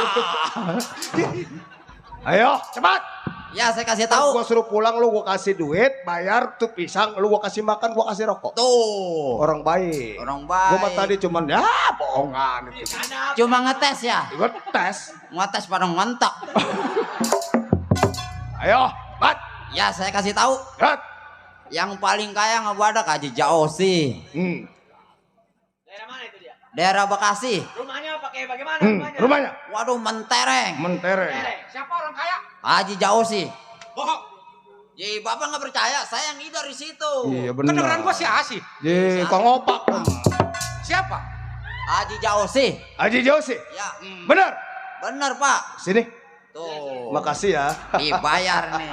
Ayo, cepat. Ya saya kasih Tahu tahu. gua suruh pulang lu gua kasih duit, bayar tuh pisang, lu gua kasih makan, gua kasih rokok. Tuh. Orang baik. Orang Gua mah baik. tadi cuman ya bohongan gitu. Cuma ngetes ya. Gua tes. Ngetes pada ngentak. Ayo, Mat. Ya saya kasih tahu. Mat. Yang paling kaya ngebadak Haji Jaosi. Daerah mana itu dia? Daerah Bekasi. Rumahnya pakai bagaimana Rumahnya Waduh mentereng. mentereng. Siapa orang kaya? Haji Jaosi. Bohong. Jadi bapak nggak percaya, saya yang ngidar di situ. Iya benar. Kedengeran gua si Asi. Ye, Kang Opak. Siapa? Haji Jaosi. Haji Josi. Ya, Benar. bener pak. Sini. Tuh. Makasih ya. Dibayar nih.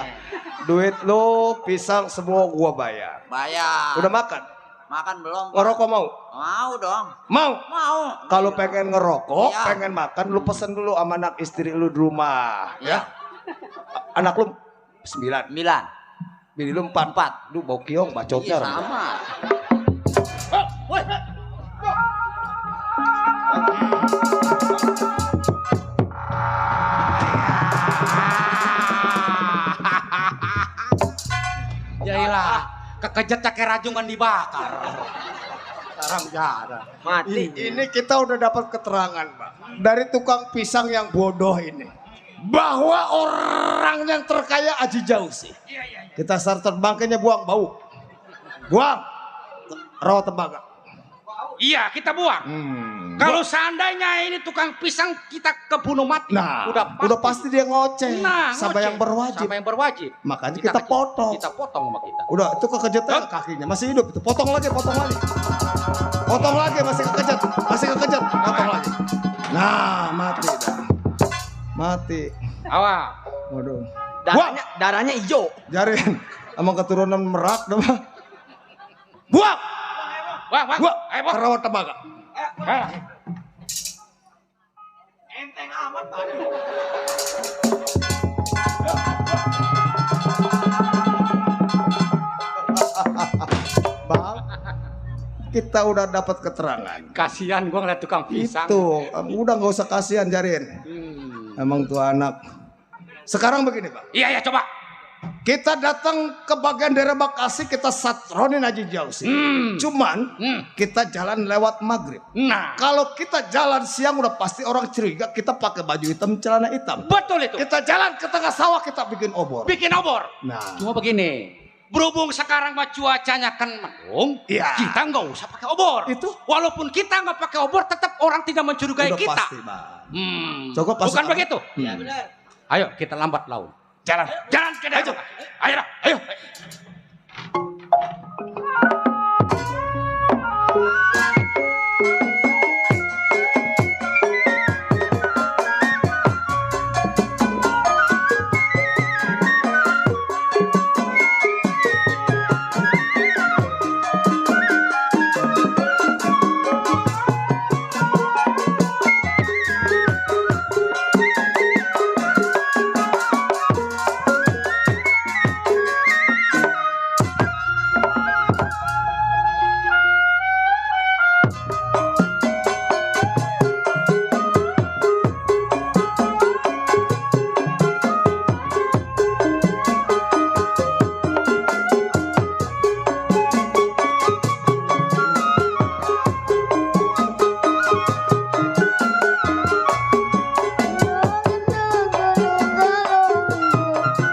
Duit lu, pisang semua gua bayar. Bayar. Udah makan? Makan belum? Pak? Ngerokok mau? Mau dong. Mau. Mau. Kalau pengen ngerokok, Iya. pengen makan, lu pesen dulu sama anak istri lu di rumah, Ya. Anak lu 9, 9. bini lu 4. Lu bau kiong, bacotnya. Iya sama. Jailah, kekejat cake rajung kan dibakar. Sekarang jara. Mati. Ini kita udah dapat keterangan, Pak, dari tukang pisang yang bodoh ini, bahwa orang yang terkaya Haji Jausi. Kita start terbangkanya buang bau. Buang. Rawa tembaga. Iya, kita buang. Kalau seandainya ini tukang pisang kita kebunuh mati. Nah, udah udah pasti dia ngoceh. Nah, Sampai ngoceh. yang berwajib. Sampai yang berwajib. Makanya kita potong. Kita potong sama kita. Udah, itu kekejetnya kakinya masih hidup itu. Potong lagi, potong lagi. Potong lagi, masih kekejet. Masih kekejet. Potong lagi. Nah, mati dah. Mati. Awas. Waduh. Darahnya hijau. Jarin. Emang keturunan Merak dah mah. Buang. Wah, Buang. ayo, Bos. Kerawat tembaga. Enteng amat Pak. Bang, kita udah dapat keterangan. Kasihan gua ngeliat tukang pisang. Itu, udah nggak usah kasihan Jarin. Emang tuh anak Sekarang begini Pak. Iya ya coba. Kita datang ke bagian daerah Bekasi, kita satronin aja jauh sih. Cuman kita jalan lewat maghrib. Nah, Kalau kita jalan siang udah pasti orang curiga kita pakai baju hitam, celana hitam. betul itu. Kita jalan ke tengah sawah, kita bikin obor. Bikin obor. Nah, Cuma begini, berhubung sekarang mah cuacanya kan mendung, Iya. kita nggak usah pakai obor. Itu. Walaupun kita nggak pakai obor, tetap orang tidak mencurigai udah kita. pasti Bang. Bukan Coba pasang- begitu? Iya benar. Ayo kita lambat laun. Jalan ke dalam. Ayo, ayo.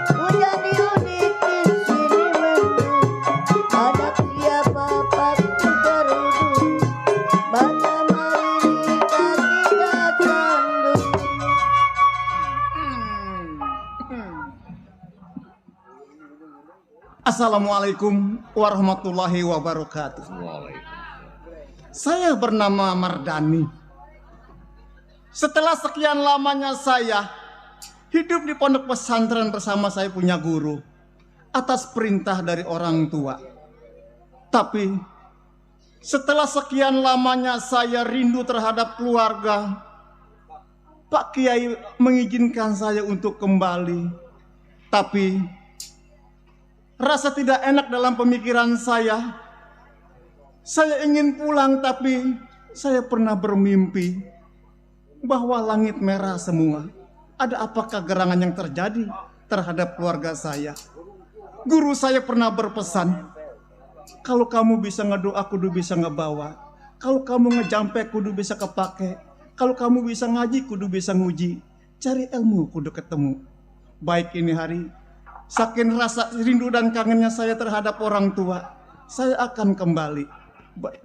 Hujan diudik di sini mendung, ada siapa pasti terudung, bata mariri kaki kacandung. Assalamualaikum warahmatullahi wabarakatuh. Saya bernama Mardani. Setelah sekian lamanya saya hidup di pondok pesantren bersama saya punya guru atas perintah dari orang tua. Tapi setelah sekian lamanya saya rindu terhadap keluarga, Pak Kiai mengizinkan saya untuk kembali. Tapi rasa tidak enak dalam pemikiran saya. Saya ingin pulang, tapi saya pernah bermimpi bahwa langit merah semua. Ada apakah gerangan yang terjadi terhadap keluarga saya? Guru saya pernah berpesan, kalau kamu bisa ngedoa, kudu bisa ngebawa. Kalau kamu ngejampe, kudu bisa kepake. Kalau kamu bisa ngaji, kudu bisa nguji. Cari ilmu, kudu ketemu. Baik ini hari, saking rasa rindu dan kangennya saya terhadap orang tua, saya akan kembali. Baik.